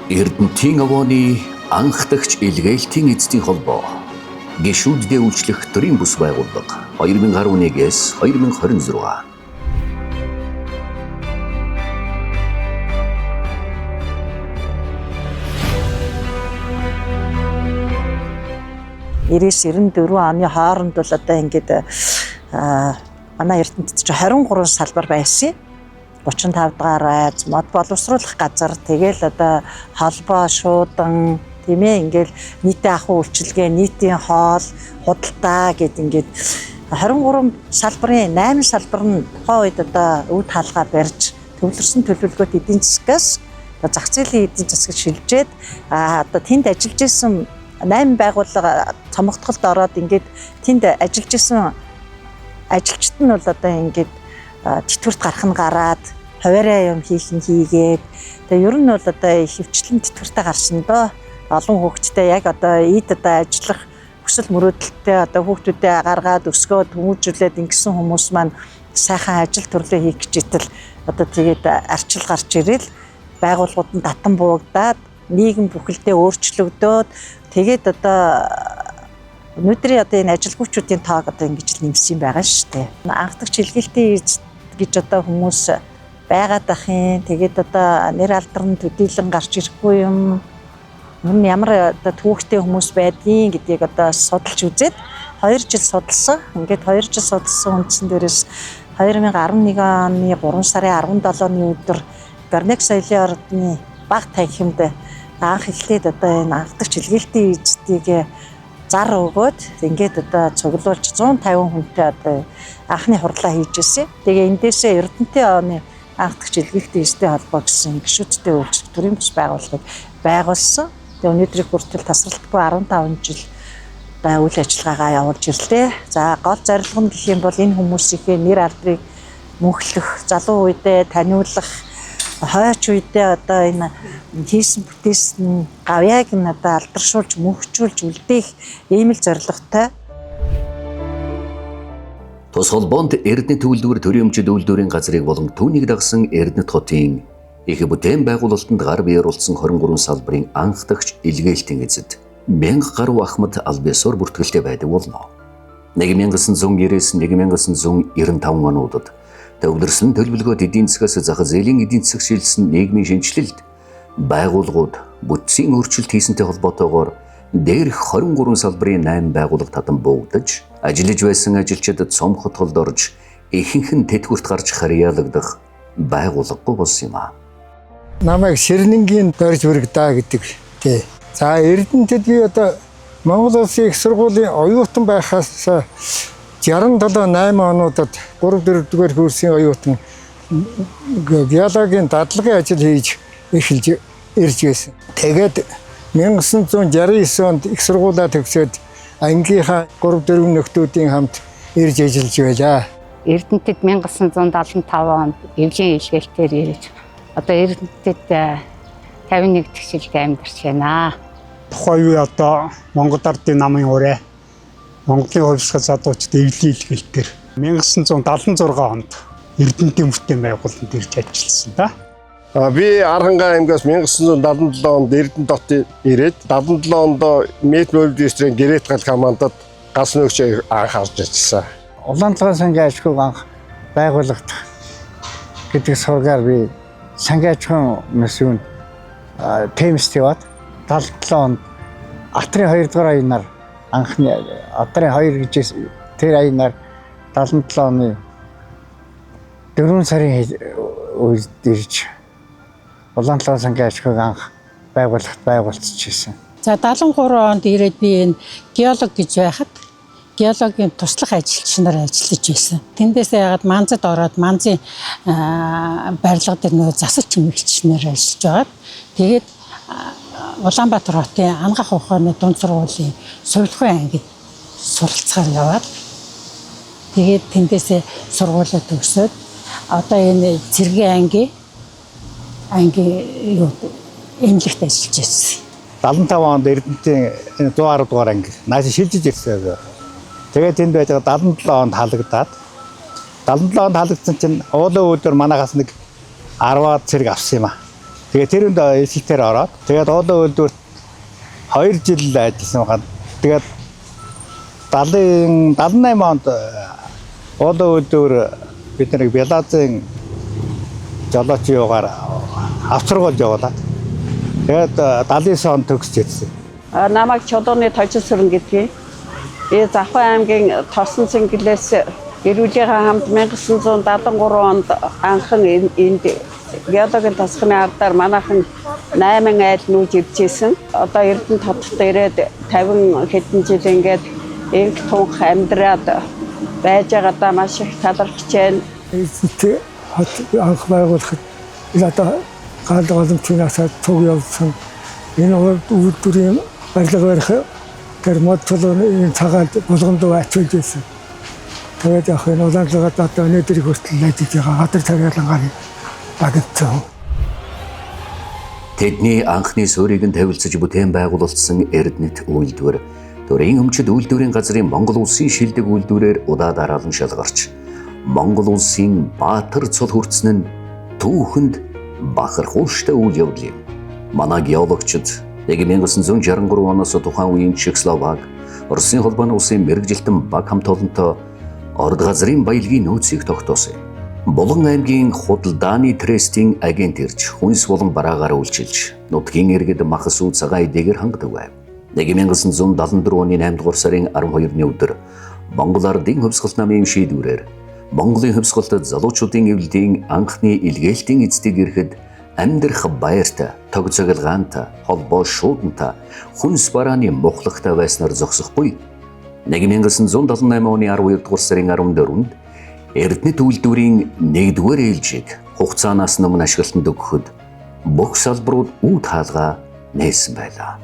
Эрдэнтийн овооны анхдагч илгээлтийн эзэдийн холбоо гишүүддээ үйлчлэх төрийн бүс байгууллага 2011-ээс 2026. 99-94 оны хооронд бол одоо ингээд манай Эрдэнэт чинь 23 салбар байсан. 35 дугаар айз, мод боловсруулах газар, тэгэл одоо холбоо, шуудан, тийм ингээл нийтийн ахуй үйлчилгээ, нийтийн хоол, худалдаа гэд ингээд 23 салбарын 8 салбар нь тухайн үед одоо өв таалгаа барьж төвлөрсөн төлөвлөгөөт эдийн засгаас зах зээлийн эдийн засагт шилжээд одоо тэнд ажиллаж исэн 8 байгууллага цомогдголд ороод ингээд тэнд ажиллаж исэн ажилчид нь бол одоо ингээд тэтгэврт гарах нь гараад хуваарай юм хийх нь хийгээд тэгээ ер нь бол одоо хөвчлэн тэтгэвртээ гарсан доо. Олон хүүхэдтэй яг одоо ийд одоо ажиллах хүсэл мөрөөдөлтөй одоо хүүхдүүдээ гаргаад өсгөөд хүмүүжүүлээд ингэсэн хүмүүс маань сайхан ажил төрлөө хийх гэж итэл одоо тэгээд арчил гарч ирэл байгууллагууд нь татан буугдаад нийгэм бүхэлдээ өөрчлөгдөөд тэгээд одоо өнөөдрийн одоо энэ ажилгүйчүүдийн тоог одоо ингэж л нэмсэн юм байгаа шүү дээ. Анхдагч илгээлтийн эзэд гэж одоо хүмүүс байгаад ах юм. Тэгээд одоо нэр алдар нь төдийлөн гарч ирэхгүй юм. Мөн ямар одоо түүхтэй хүмүүс байдгийг гэдгийг одоо судалж үзээд 2 жил судалсан. Ингээд 2 жил судалсан үндсэн дээрээс 2011 оны 3 сарын 17-ны өдөр Горнек соёлын ордны баг танхимд анх эхлээд одоо энэ анхдагч илгээлтийн эзэдийг зар өгөөд ингээд одоо цуглуулж 150 хүнтэй одоо анхны хурлаа хийж ирсэн. Тэгээ эндээсээ Эрдэнтийн оны анхдагч илгээлтийн эзэдийн холбоо гэсэн гишүүдтэй үйлчлэх төрийн бус байгууллагыг байгуулсан. Тэгээ өнөөдрийг хүртэл тасралтгүй 15 жил одоо үйл ажиллагаагаа явуулж ирлээ. За гол зорилго нь гэх юм бол энэ хүмүүсийнхээ нэр алдрыг мөнхлөх, залуу үедээ таниулах, хойч үедээ одоо энэ хийсэн бүтээсэн гавьяаг нь одоо алдаршуулж, мөнхчүүлж үлдээх ийм л зорилготой. Тус холбоонд Эрдэнэт үйлдвэр төрийн өмчид үйлдвэрийн газрыг болон түүнийг дагсан Эрдэнэт хотын их бүтээн байгуулалтанд гар биеэр уулзсан 23 салбарын анхдагч илгээлтийн эзэд 1000 гаруй ахмад аль биесээр бүртгэлтэй байдаг болно. 1990-ээс 1995 онуудад төвлөрсөн төлөвлөгөөт эдийн засгаас зах зээлийн эдийн засаг шилжсэн нийгмийн шинэчлэлд байгууллагууд бүтцийн өөрчлөлт хийсэнтэй холбоотойгоор дээрх 23 салбарын 8 байгууллага татан буугдаж, ажиллаж байсан ажилчид цом хотголд орж ихэнх нь тэтгэврт гарч харьяалагдах байгууллагагүй болсон юм а. Намайг Сэрнэнгийн дорж бүрэгдаа гэдэг тий. За Эрдэнэтэд би одоо Монгол Улсын их сургуулийн оюутан байхаас 67 8 онуудад 3 4 дугаар курсын оюутан геологийн дадлагын ажил хийж эхэлж ирж байсан. Тэгээд 1969 онд их сургуулаа төгсөөд ангийнхаа 3 4 нөхдүүдийн хамт ирж ажиллаж байлаа. Эрдэнэтэд 1975 онд эвлийн илгээлтээр ирж одоо Эрдэнэтэд 51 тэгшилд амьдарч байна. Тухайн үе одоо Монгол Ардын намын ураа Монголын хувьсгал залуучд эвлийн илгээлтээр 1976 онд Эрдэнэтийн бүтээн байгуулалтанд ирж ажилласан да. Би Архангай аймгаас 1977 онд Эрдэнэт хот ирээд 77 онд Мэт мобилдистрийн гэрэт гал командад гас нөөгч анх харж ажилласан. Улаан толгойн сангийн аж ахуйг анх байгуулагдах гэдэг сургаар би сангийн аж ахуйн мөсөнд Темст яваад 77 онд Атрын 2 дугаар аянаар анхны Атрын 2 гэж тэр аянаар 77 оны 4 сарын үед ирж Улаан толгойн сангийн аж ахуйг анх байгуулахад байгуулчихсан. За 73 онд ирээд би энэ геолог гэж байхад геологийн туслах ажилч нар ажиллаж байсан. Тэндээс яагаад Манзад ороод Манзын барилга дээр нөгөө засал чимэгч нар ажиллаж байгаад тэгээд Улаанбаатар хотын ангах ухааны дунд сургуулийн сувилахын ангид суралцахаар яваад тэгээд тэндээсээ сургуулаа төгсөөд одоо энэ цэргийн ангийн юу эмнэлэгт ажиллаж байсан. 75 онд Эрдэнэтийн 110 дугаар анги нааш шилжиж ирсэн. Тэгээд тэнд байж байгаа 77 онд халагдаад 77 онд халагдсан чинь уулын үүдээр манайхаас нэг 10-аад цэрэг авсан юм а. Тэгээд тэр үнд эсэлтээр ороод тэгээд уулын үйлдвэрт 2 жил ажилласан байна. Тэгээд 70 78 онд уулын үйлдвэр бид нарыг Белазын жолооч юугаар авцаргуулж явуулаад тэгээд 79 онд төгсөж ирсэн. Намайг Чодооны Тожил сүрэн гэдгийг. Би Завхан аймгийн Тосон цэнгэлээс гэр бүлийнхээ хамт 1973 онд анхан энд геологийн тасхны ардаар манайхан 8 айл нүүж ирж исэн. Одоо Эрдэнэт хотод ирээд 50 хэдэн жил ингээд энх тунх амьдраад байж байгаадаа маш их талархаж байна. Эрдэнэт хот анх байгуулахад энэ одоо гал голомтын асаад цуг явсан. Энэ үйлдвэрийн барилга барих тэр мод чулууны цагаалд булган дуу ачуулж байсан. Тэгээд яг энэ Улаанлагад одоо өнөөдрийг хүртэл ажиллаж байгаа гадар тариалангаар багтсан. Тэдний анхны суурийг нь тавилцаж бүтээн байгуулагдсан Эрдэнэт үйлдвэр төрийн өмчид үйлдвэрийн газрын Монгол улсын шилдэг үйлдвэрээр удаа дараалан шалгарч Монгол улсын баатар цул хүртсэн нь түүхэнд бахархууштай үйл явдал юм. Манай геологчид 1963 оноос тухайн үеийн Чехословак, Оросын холбооны улсын мэргэжилтэн баг хамт олонтой орд газрын баялагын нөөцийг тогтоосон юм. Булган аймгийн худалдааны трестийн агент ирж хүнс болон бараагаар үйлчилж нутгийн иргэд махас үү цагаан эдгээр хангадаг байв. 1974 оны 8 дугаар сарын 12-ны өдөр Монгол Ардын Хувьсгал намын шийдвэрээр Монголын хувьсгалт залуучуудын эвлэлийн анхны илгээлтийн эздийг ирэхэд амьдрах баяртай, тог цоглогаантай, холбоо шуудантай, хүнс барааны мухлагтай байснаар зогсохгүй. 1978 оны 12 дугаар сарын 14-нд Эрдэнэт үйлдвэрийн 1-р ээлжийг хугацаанаас өмнө ашиглалтанд өгөхөд бүх салбарууд үд хаалгаа нээсэн байлаа.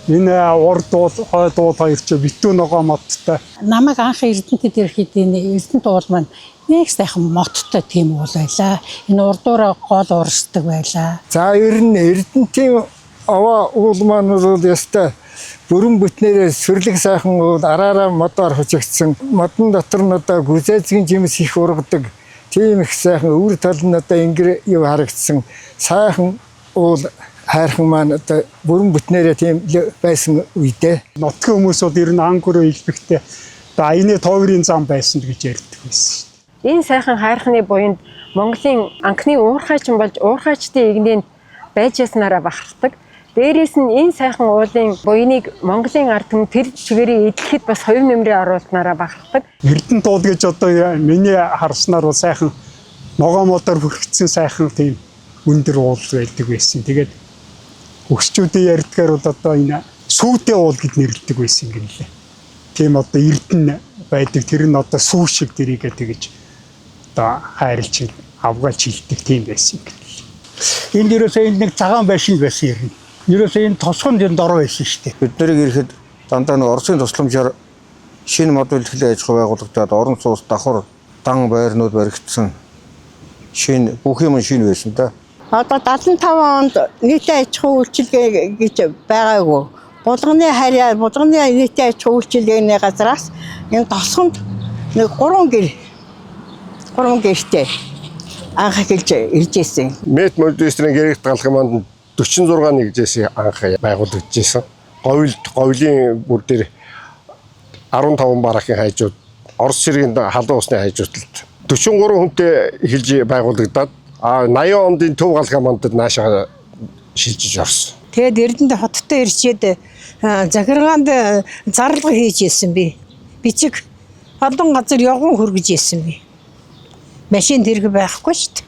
Энэ урд уул, хойд уул хоёр чи битүү ногоо модтой. Намайг анх Эрдэнэтэд ирэхэд энэ Эрдэнэт уул маань нэг сайхан моттой тийм уул байлаа. Энэ урдуураа гол урсдаг байлаа. За ер нь Эрдэнэтийн овоо уул маань бол ёстой бүрэн бүтнээрээ сүрлэг сайхан уул араараа модоор хучигдсан. Модон дотор нь одоо гүзээзгийн жимс их ургадаг. Тийм их сайхан өвөр тал нь одоо ингэр юу харагдсан. Сайхан уул хайрхан маань одоо бүрэн бүтнээрээ тийм байсан үедээ. Нутгийн хүмүүс бол ер нь ангөрөө илбэгтэй одоо аяны тойрын зам байсан гэж ярьдаг байсан. Энэ сайхан хайрханы буянд Монголын анхны уурхайчин болж уурхайчдын эгнээнд байж яснараа бахархдаг. Дээрээс нь энэ сайхан уулын буяныг Монголын ард түмэн тэр чигээрээ эдлэхэд бас хувь нэмрээ оруулснараа бахархдаг. Эрдэнэт уул гэж одоо миний харснаар бол сайхан ногоо модоор бүрхэгдсэн сайхан тийм өндөр уул байдаг байсан. Тэгээд өгсчүүдийн ярьдгаар бол одоо энэ сүүтэй уул гэд нэрлэдэг байсан юм лээ. Тийм одоо эрдэнэ байдаг. Тэр нь одоо сүү шиг тэрийгэ тэгэж одоо хайрлж авгаалж хилдэг тийм байсан юм гэнэ. Энд ерөөсөө энд нэг цагаан байшин байсан юм. Ерөөсөө энэ тосгонд энэ дор байсан шүү дээ. Бид нарыг ирэхэд дандаа нэг Оросын тусламжаар шинэ мод бэлтгэлийн аж ахуй байгуулагдаад орон сууц давхар дан байрнууд баригдсан. Шинэ бүх юм шинэ байсан да. Одоо 75 онд нийтийн аж ахуй үйлчилгээ гэж байгаагүй. Булганы харьяа, булганы нийтийн аж ахуй үйлчилгээний газраас энэ тосгонд нэг 3 гэр 3 гэртэй анх эхэлж ирж ирсэн. Мэт модистрийн гэрэгт галах манд 46 нэгжээс анх байгуулагдчихсан. Говьлд говьлын бүр дээр 15 баракын хайжууд Орос цэргийн халуун усны хайжуудалд 43 хүнтэй эхэлж байгуулагдаад 80 онд энэ төв галгаа мандад наашаа шилжиж орсон. Тэгээд Эрдэнэт хоттой ирчээд захиргаанд зарлага хийж ирсэн би. Бичиг олон газар явган хөргөж ирсэн би. Машин тэрэг байхгүй шүү дээ.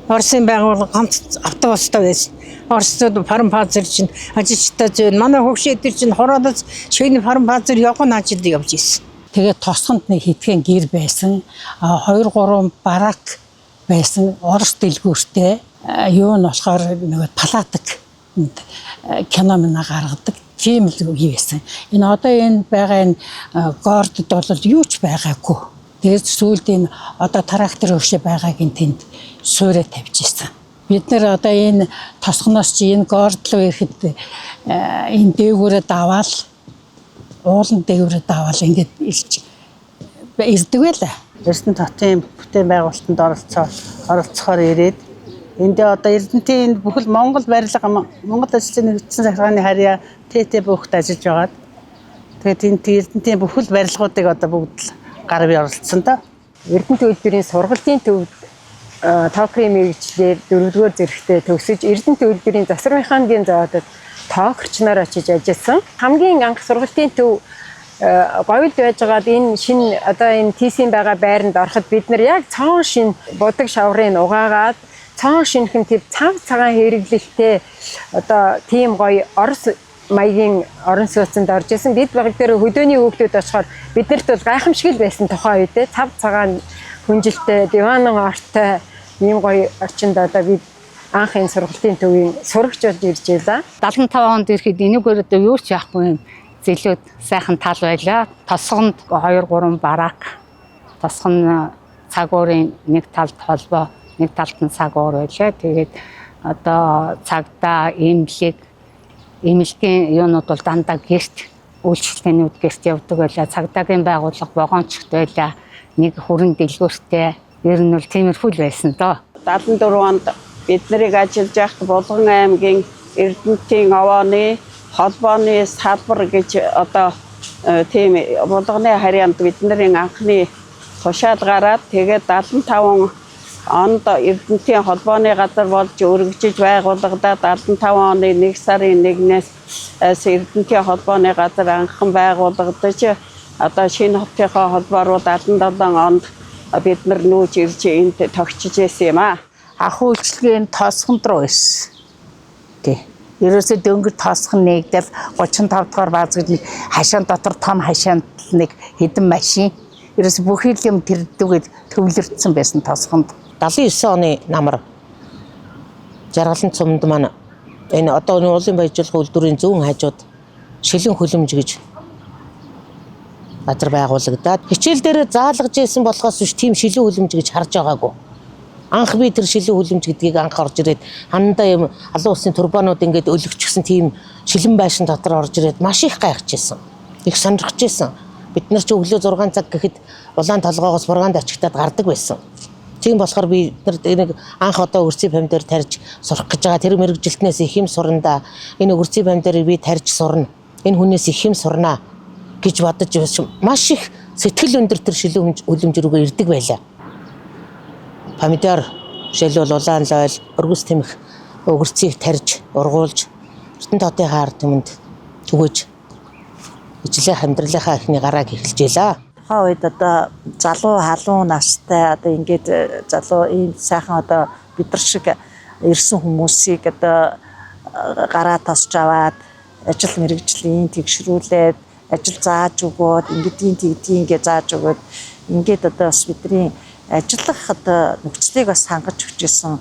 Оросын байгууллага ганц автобустай байсан. Оросууд фармпазер чинь ажилчтай зөөн. Манай хөгшээ тэр чинь хороодоос шөнө фармпазер явган ажилд явж ирсэн. Тэгээд тосгонд нэг хэдхэн гэр байсан. 2 3 барак байсан. Орос дэлгүүртэй. Юу нь болохоор нөгөө палатик кино мина гаргадаг. Тийм л үе байсан. Энэ одоо энэ байгаа энэ гордод бол юу ч байгаагүй. Тэгээд сүүлд энэ одоо трактор өгшөө байгаагийн тэнд суурэ тавьж ирсэн. Бид нар одоо энэ тосгоноос чи энэ горд руу ирэхэд энэ дээгүүрээ даваал уулан дээгүүрээ даваал ингээд ирж ирдэг байлаа. Эрдэнэт хотын бүтээн байгуулалтанд оролцохоор ирээд Эндээ одоо Эрдэнэтийн бүхэл Монгол барилга, Монгол ажлын нэгдсэн захиргааны харьяа ТТ бүхт ажиллаж байгаад тэгээд энэ Эрдэнэтийн бүхэл барилгуудыг одоо бүгд л гар бие оролцсон доо. Эрдэнэт үйлдвэрийн сургалтын төвд токрын мэргэжлээр 4-р зэрэгтээ төгсөж Эрдэнэт үйлдвэрийн засвар механикийн заводод токарч нар очиж ажилласан. Хамгийн анх сургалтын төв говьд байжгаад энэ шинэ одоо энэ ТС-ийн байгаа байранд ороход бид нар яг цоон шин будаг шаврын угаагаад цоон шинхэн тэр цав цагаан хэрэглэлтэй одоо тийм гоё Орос маягийн орон сууцнд орж исэн. Бид баг дээр хөдөөний хүүхдүүд очихоор биднэрт бол гайхамшиг л байсан тухайн үедээ цав цагаан хүнжилтэй, диванан ортой ийм гоё орчинд одоо бид анх энэ сургалтын төвийн сурагч болж ирж байлаа. 75 онд ирэхэд энэгээр одоо юу ч яахгүй юм зэлүүд сайхан тал байлаа. Тосгонд 2 3 барак, тосгон цаг уурын нэг талд холбоо, нэг талд нь цаг уур байлаа. Тэгээд одоо цагдаа, эмнэлэг, эмнэлгийн юунууд бол дандаа гэрт, үйлчлэгнүүд гэрт явдаг байлаа. Цагдаагийн байгууллага вагончт байлаа. Нэг хүрэн дэлгүүртэй. Ер нь бол тиймэрхүү л байсан доо. 74 онд бид нарыг ажиллаж байхад Булган аймгийн Эрдэнэтийн овооны холбооны салбар гэж одоо тийм Булганы харьяанд бидний анхны тушаал гараад тэгээд 75 онд Эрдэнэтийн холбооны газар болж өргөжиж байгуулагдаад 75 оны 1 сарын 1-ээс Эрдэнэтийн холбооны газар анхан байгуулагдаж одоо шинэ хотынхоо холбоо руу 77 онд бид нар нүүж ирж энд тогтчиж байсан юм аа. Анх үйлчилгээ энэ тосгонд руу байсан. Тий. Ерөөсөө дөнгөж тосгон нэгдэл 35 дугаар бааз гэж нэг хашаан дотор том хашаанд нэг хэдэн машин ерөөсөө бүх юм тэр дүүгээд төвлөрдсөн байсан тосгонд. 79 оны намар Жаргалан цумд маань энэ одоо уулын баяжуулах үйлдвэрийн зүүн хажууд шилэн хөлөмж гэж газар байгуулагдаад хичээл дээр заалгаж исэн болохоос биш тийм шилэн хөлөмж гэж харж байгаагүй. Анх би тэр шилэн хөлөмж гэдгийг анх орж ирээд хандаа юм олон улсын турбанууд ингээд өлөгчсөн тийм шилэн байшин дотор орж ирээд маш их гайхаж исэн. Их сонирхож исэн. Бид нар чи өглөө 6 цаг гэхэд улаан толгоогоос бургаанд ачигтаад гардаг байсан. Тийм болохоор би нар нэг анх одоо өгөрцийн пам дээр тарьж сурах гэж байгаа тэр мэрэгжилтнээс их юм сурнаа. Энэ өгөрцийн пам дээр би тарьж сурна. Энэ хүнээс их юм сурнаа гэж бодож маш их сэтгэл өндөр тэр шилэн хөлөмж рүүгээ ирдэг байлаа. Помидор жишээлбэл улаан лойл, өргөс тэмх өгөрцийг тарьж, ургуулж Эрдэнэт хотын хаар түмэнд түгэж ижлэх амьдралынхаа эхний гарааг эхэлж байлаа. Тухайн үед одоо залуу халуун настай одоо ингээд залуу ийм сайхан одоо бид нар шиг ирсэн хүмүүсийг одоо гараа тосч аваад ажил мэргэжлийн тэгшрүүлээд ажил зааж өгөөд ингэдгийн тэгдгийн ингээ зааж өгөөд ингээд одоо бас бидний ажиллах одоо нөхцөлийг бас хангаж өгч исэн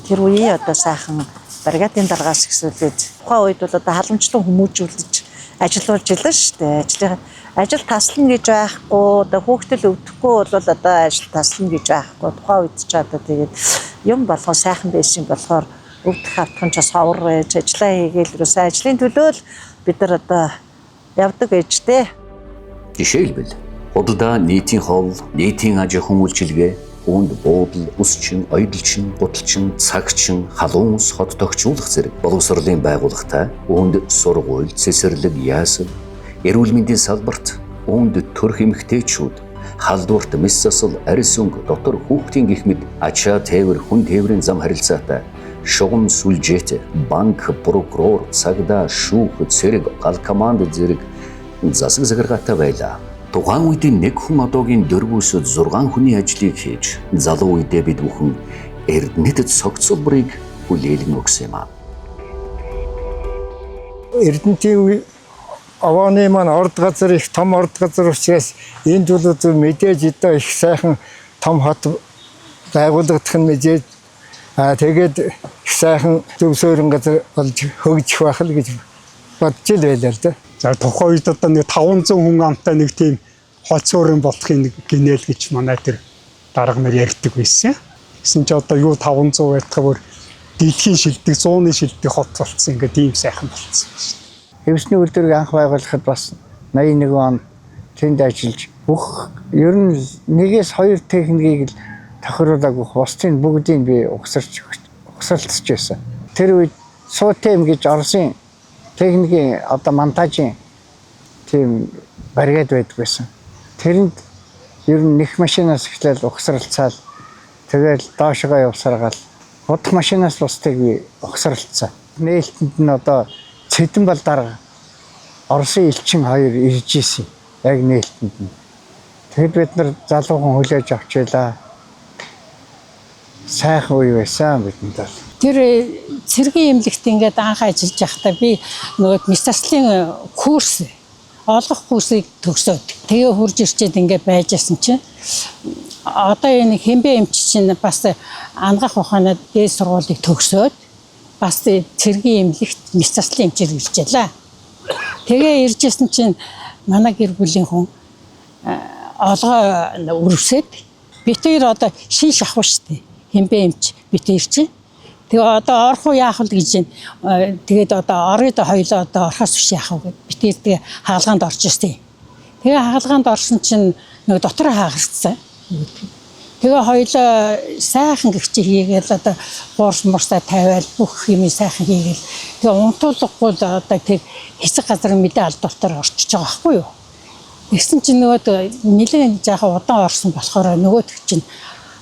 тэр үеийн одоо сайхан бригадын даргаас ихсүүлээд тухайн үед бол одоо халамжлан хүмүүжүүлж ажиллуулж илаа шүү дээ. Ажил таслана гэж байхгүй, одоо хүүхдэл өвдөхгүй бол одоо ажил таслана гэж байхгүй. Тухайн үед ч одоо тэгээд юм болгон сайхан байсан болохоор өвдөх автах нь ч бас ховор байж ажиллаа хийгээл ерөөсөө ажлын төлөө л бид нар одоо явдаг байж тээ. Жишээлбэл худалдаа, нийтийн хоол, нийтийн аж ахуйн үйлчилгээ, үүнд буудал, үсчин, оёдолчин, гуталчин, цагчин, халуун ус, хот тохижуулах зэрэг боловсролын байгууллагатай, үүнд сургууль, цэцэрлэг, яасал, эрүүл мэндийн салбарт, үүнд төрх эмэгтэйчүүд, халдварт, мэс засал, арьс өнгө, дотор хүүхдийн гих мэт ачаа тээвэр, хүн тээврийн зам харилцаатай, шугам сүлжээтэй, банк, прокурор, цагдаа, шүүх, цэрэг, гал команд зэрэг засаг захиргаатай байлаа. Тухайн үед нэг хүн одоогийн 4-6 хүний ажлыг хийж, залуу үедээ бид бүхэн Эрдэнэтэд цогцолборыг хүлээлгэн өгсөн юм аа. Эрдэнэтийн овооны маань орд газар их том орд газар учраас энд бол мэдээж одоо их сайхан том хот байгуулагдах нь мэдээж тэгээд их сайхан зөв суурин газар болж хөгжих байх л гэж бодож л байлаа л да. За тухайн үед одоо нэг 500 хүн амтай нэг тийм хот суурин болохын гинэл гэж манай тэр дарга нар ярьдаг байсан. Тэгсэн чи одоо юу 500 байтгаа бүр дэлхийн шилдэг, 100-ны шилдэг хот болцсон, ингээд ийм сайхан болцсон гэж. Хэвсний үйлдвэрийг анх байгуулахад бас 81 онд тэнд ажиллаж бүх ер нь нэгээс хоёр техникийг л тохируулаагүй бусдын бүгдийг би угсарч угсралцж байсан. Тэр үед СУТМ гэж Оросын техникийн одоо монтажийн тийм бригад байдаг байсан. Тэрэнд ер нь нэг машинаас эхлээл угсралцаал тэгэл доошогоо явсаргаал будах машинаас бусдыг би угсралцсан. Нээлтэнд нь одоо Цэдэнбал дарга Оросын элчин хоёр ирж исэн. Яг нээлтэнд нь. Тэгэхэд бид нар залуухан хүлээж авч байлаа. Сайхан үе байсан бидэнд бол. Тэр цэргийн эмнэлэгт ингээд анх ажиллаж байхдаа би нөгөө мэс заслын курс олгох курсыг төгсөөд тэгээ хурж ирчээд ингээд байж байсан чинь одоо энэ хэмбэ эмч чинь бас ангах ухаанаа дээд сургуулийг төгсөөд бас цэргийн эмнэлэгт мэс заслын эмчээр ирж байлаа. Тэгээ иржсэн чинь манай гэр бүлийн хүн олгоо өрөвсөд бид хоёр одоо шин шахуу штэ хэмбэ эмч бид хоёр чинь. Тэгээ одоо орох уу яах вэ гэж байна. Тэгээд одоо орё доо хоёлоо одоо орохоос биш яах вэ гэд бид хоёр тэгээ хагалгаанд орж ирсэн. Тэгээ хагалгаанд орсон чинь нөгөө дотор хаагарцсан. Тэгээ хоёлоо сайхан гихчи хийгээл одоо буурс мурсаа тавиал бүх юм сайхан хийгээл тэгээ унтуулахгүй л одоо тэр хэсэг газар мэдээ алдуултаар орчиж байгаа байхгүй юу. Тэгсэн чинь нөгөө нэлээд жаахан удаан орсон болохоор нөгөөх чинь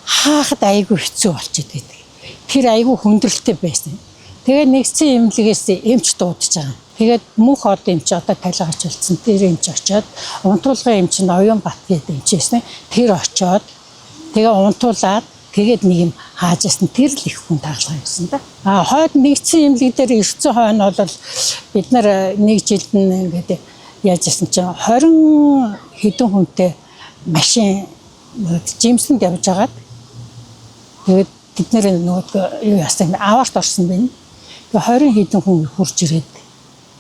хаахад айгүй хэцүү болчиход байдаг. Тэр айгүй хүндрэлтэй байсан. Тэгээ нэгдсэн эмнэлгээс эмч дуудаж байгаа. Тэгээд мөнх од эмч одоо талигач болсон. Тэр эмч очиод унтуулгын эмч нь Оюун Бат гэдэг эмч байсан. Тэр очиод тэгээ унтуулад тэгээд нэг юм хааж ясан. Тэр л их хүн таалгаа байсан да. А хойд нэгдсэн эмнэлэг дээр 900 хойно бол бид нар нэг жилд нь ингээд яаж ясан чинь 20 хэдэн хүнтэй машин жимсэнд явж хагаад тэгээд бид нэр нөгөө юу яасан аваарт орсон байна. Тэгээ 20 хэдэн хүн хурж ирээд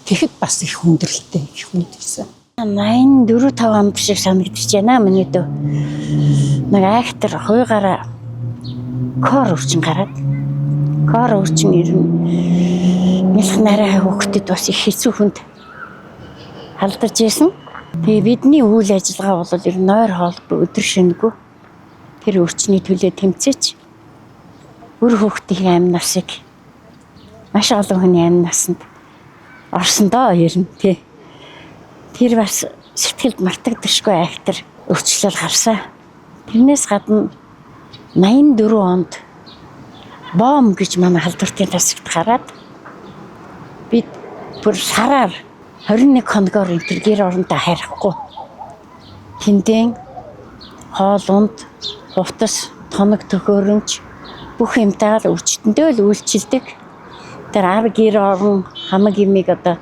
тэгэхэд бас их хүндрэлтэй их хүндэрсэн. 84 5 онд шиг санагдаж байна миний дөө. Нэг айхтар хуйгаараа кор өвчин гараад кор өвчин ер нь нялх нарай хүүхдэд бас их хэцүү хүнд халдарч исэн. Тэгээ бидний үйл ажиллагаа бол ер нь нойр хоолгүй өдөр шөнөгүй тэр өвчний төлөө тэмцээч үр хүүхдийн амь насыг маш олон хүний амь насанд орсон доо ер нь тий. Тэр бас сэтгэлд мартагдашгүй айхтар өвчлөл гарсан. Тэрнээс гадна 84 онд бом гэж манай халдвартын тасагт гараад бид бүр сараар 21 хоногоор энэ төр гэр оронтой харахгүй. Тэндэн хоол унд, хувцас, тоног төхөөрөмж бүх юмтайгаа л өвчтөндөө л үйлчилдэг. Тэр ар гэр орон хамаг юмыг одоо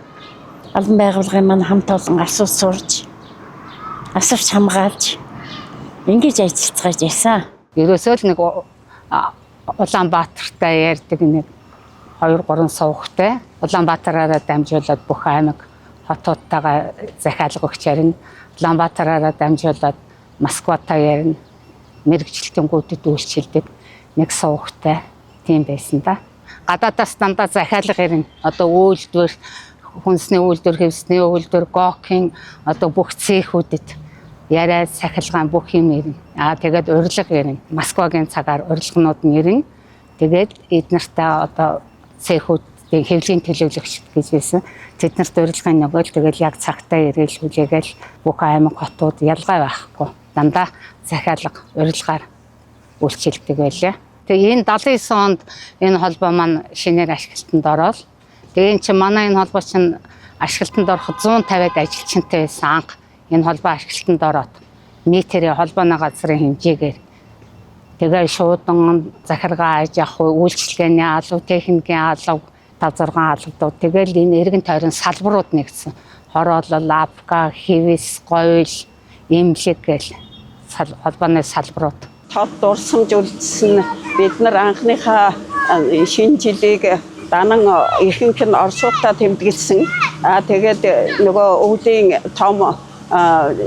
албан байгууллагын маань хамт олон асууж сурч асарч хамгаалж ингэж ажиллацгааж байсан. Ерөөсөө л нэг Улаанбаатартай ярьдаг нэг 2 3 сувгтай Улаанбаатараараа дамжуулаад бүх аймаг хотуудтайгаа захиалга өгч ярина. Улаанбаатараараа дамжуулаад Москватай ярина. Мэргэжилтэнгүүдэд үйлчилдэг нэг сувгтай тийм байсан да. Гадаадаас дандаа захиалга ирнэ. Одоо үйлдвэр, хүнсний үйлдвэр, хэвсний үйлдвэр, ГОК-ийн одоо бүх цехүүдэд яриа сахилгаан бүх юм ирнэ. Аа тэгээд урилга ирнэ. Москвагийн цагаар урилганууд нь ирнэ. Тэгээд эд нартай одоо цехүүдийн хэвлэлийн төлөөлөгч гэж байсан. Тэд нарт урилгын нөгөөл тэгэл яг цагтаа ирээл хүлээгээл бүх аймаг хотууд ялгаа байхгүй. Дандаа захиалга урилгаар үйлчилдэг байлаа. Тэгээ энэ 79 онд энэ холбоо маань шинээр ашиглалтанд ороод тэгээ энэ чинь манай энэ холбоо чинь ашиглалтанд ороход 150-ад ажилчинтай байсан анх энэ холбоо ашиглалтанд ороод нийтээрээ холбооны газрын хэмжээгээр тэгээ шуудан захиргаа аж ахуй үйлчилгээний алба, техникийн алба, 5 6 албадууд тэгэл энэ эргэн тойрон салбарууд нэгдсэн. Хороолол, Апка, Хэвэс, Говьл, Эмнэлэг гэл холбооны салбарууд. Тод дурсамж үлдсэн бид нар анхныхаа шинэ жилийг данан ихэнх нь оршуултаа тэмдэглэсэн. Аа тэгээд нөгөө өвлийн том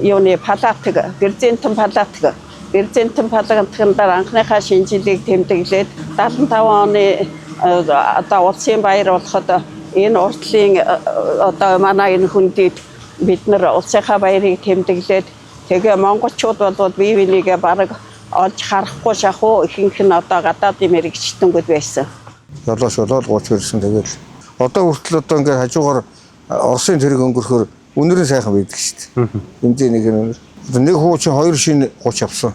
юуны палатг, Гэрзентэн палатг, Гэрзентэн палатган дээр анхныхаа шинэ жилийг тэмдэглээд 75 оны одоо улсын баяр болоход энэ уртлын одоо манай энэ хүндэд бид нар улсынхаа баярыг тэмдэглээд тэгээ монголчууд болвол бие бинийгээ бараг Олж харахгүй шахуу ихэнх нь одоо гадаадын мэрэгчтэнгүүд байсан. Жолооч болоод 30 ирсэн тэгэл. Одоо хүртэл одоо ингээд хажуугаар Оросын тэрэг өнгөрөхөөр үнэрэн сайхан байдаг шүү дээ. Хэмжээ нэг нь үнэр. Одоо нэг хуучин 2 шинэ 30 авсан.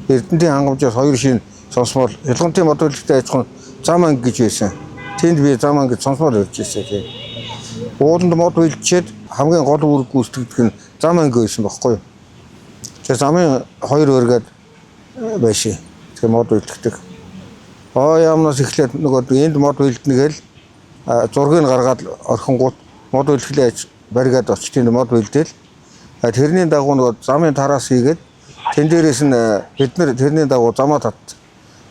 Эрдэнтийн хангамжаас 2 шинэ сонсмол, Ялгантын мод үйлдэлтэй аж ахуйн зам анги гэж байсан. Тэнд би зам анги сонсмол ирж ирсэн тийм. Ууланд мод үйлчээд хамгийн гол үүрэг гүйцэтгэдэг нь зам анги байсан байхгүй юу? Тэгээ замын 2 өргөд байшин. Тэгээ мод үйлдэгдэг. Аа яамнаас эхлээд нөгөө энд мод үйлдэнэ гээл зургийг гаргаад орхингууд мод үйлдэхлээ аж баригаад очиж тэнд мод үйлдээл. Тэрний дагуу нөгөө замын тараас хийгээд тэн дээрээс нь бид нар тэрний дагуу замаа тат.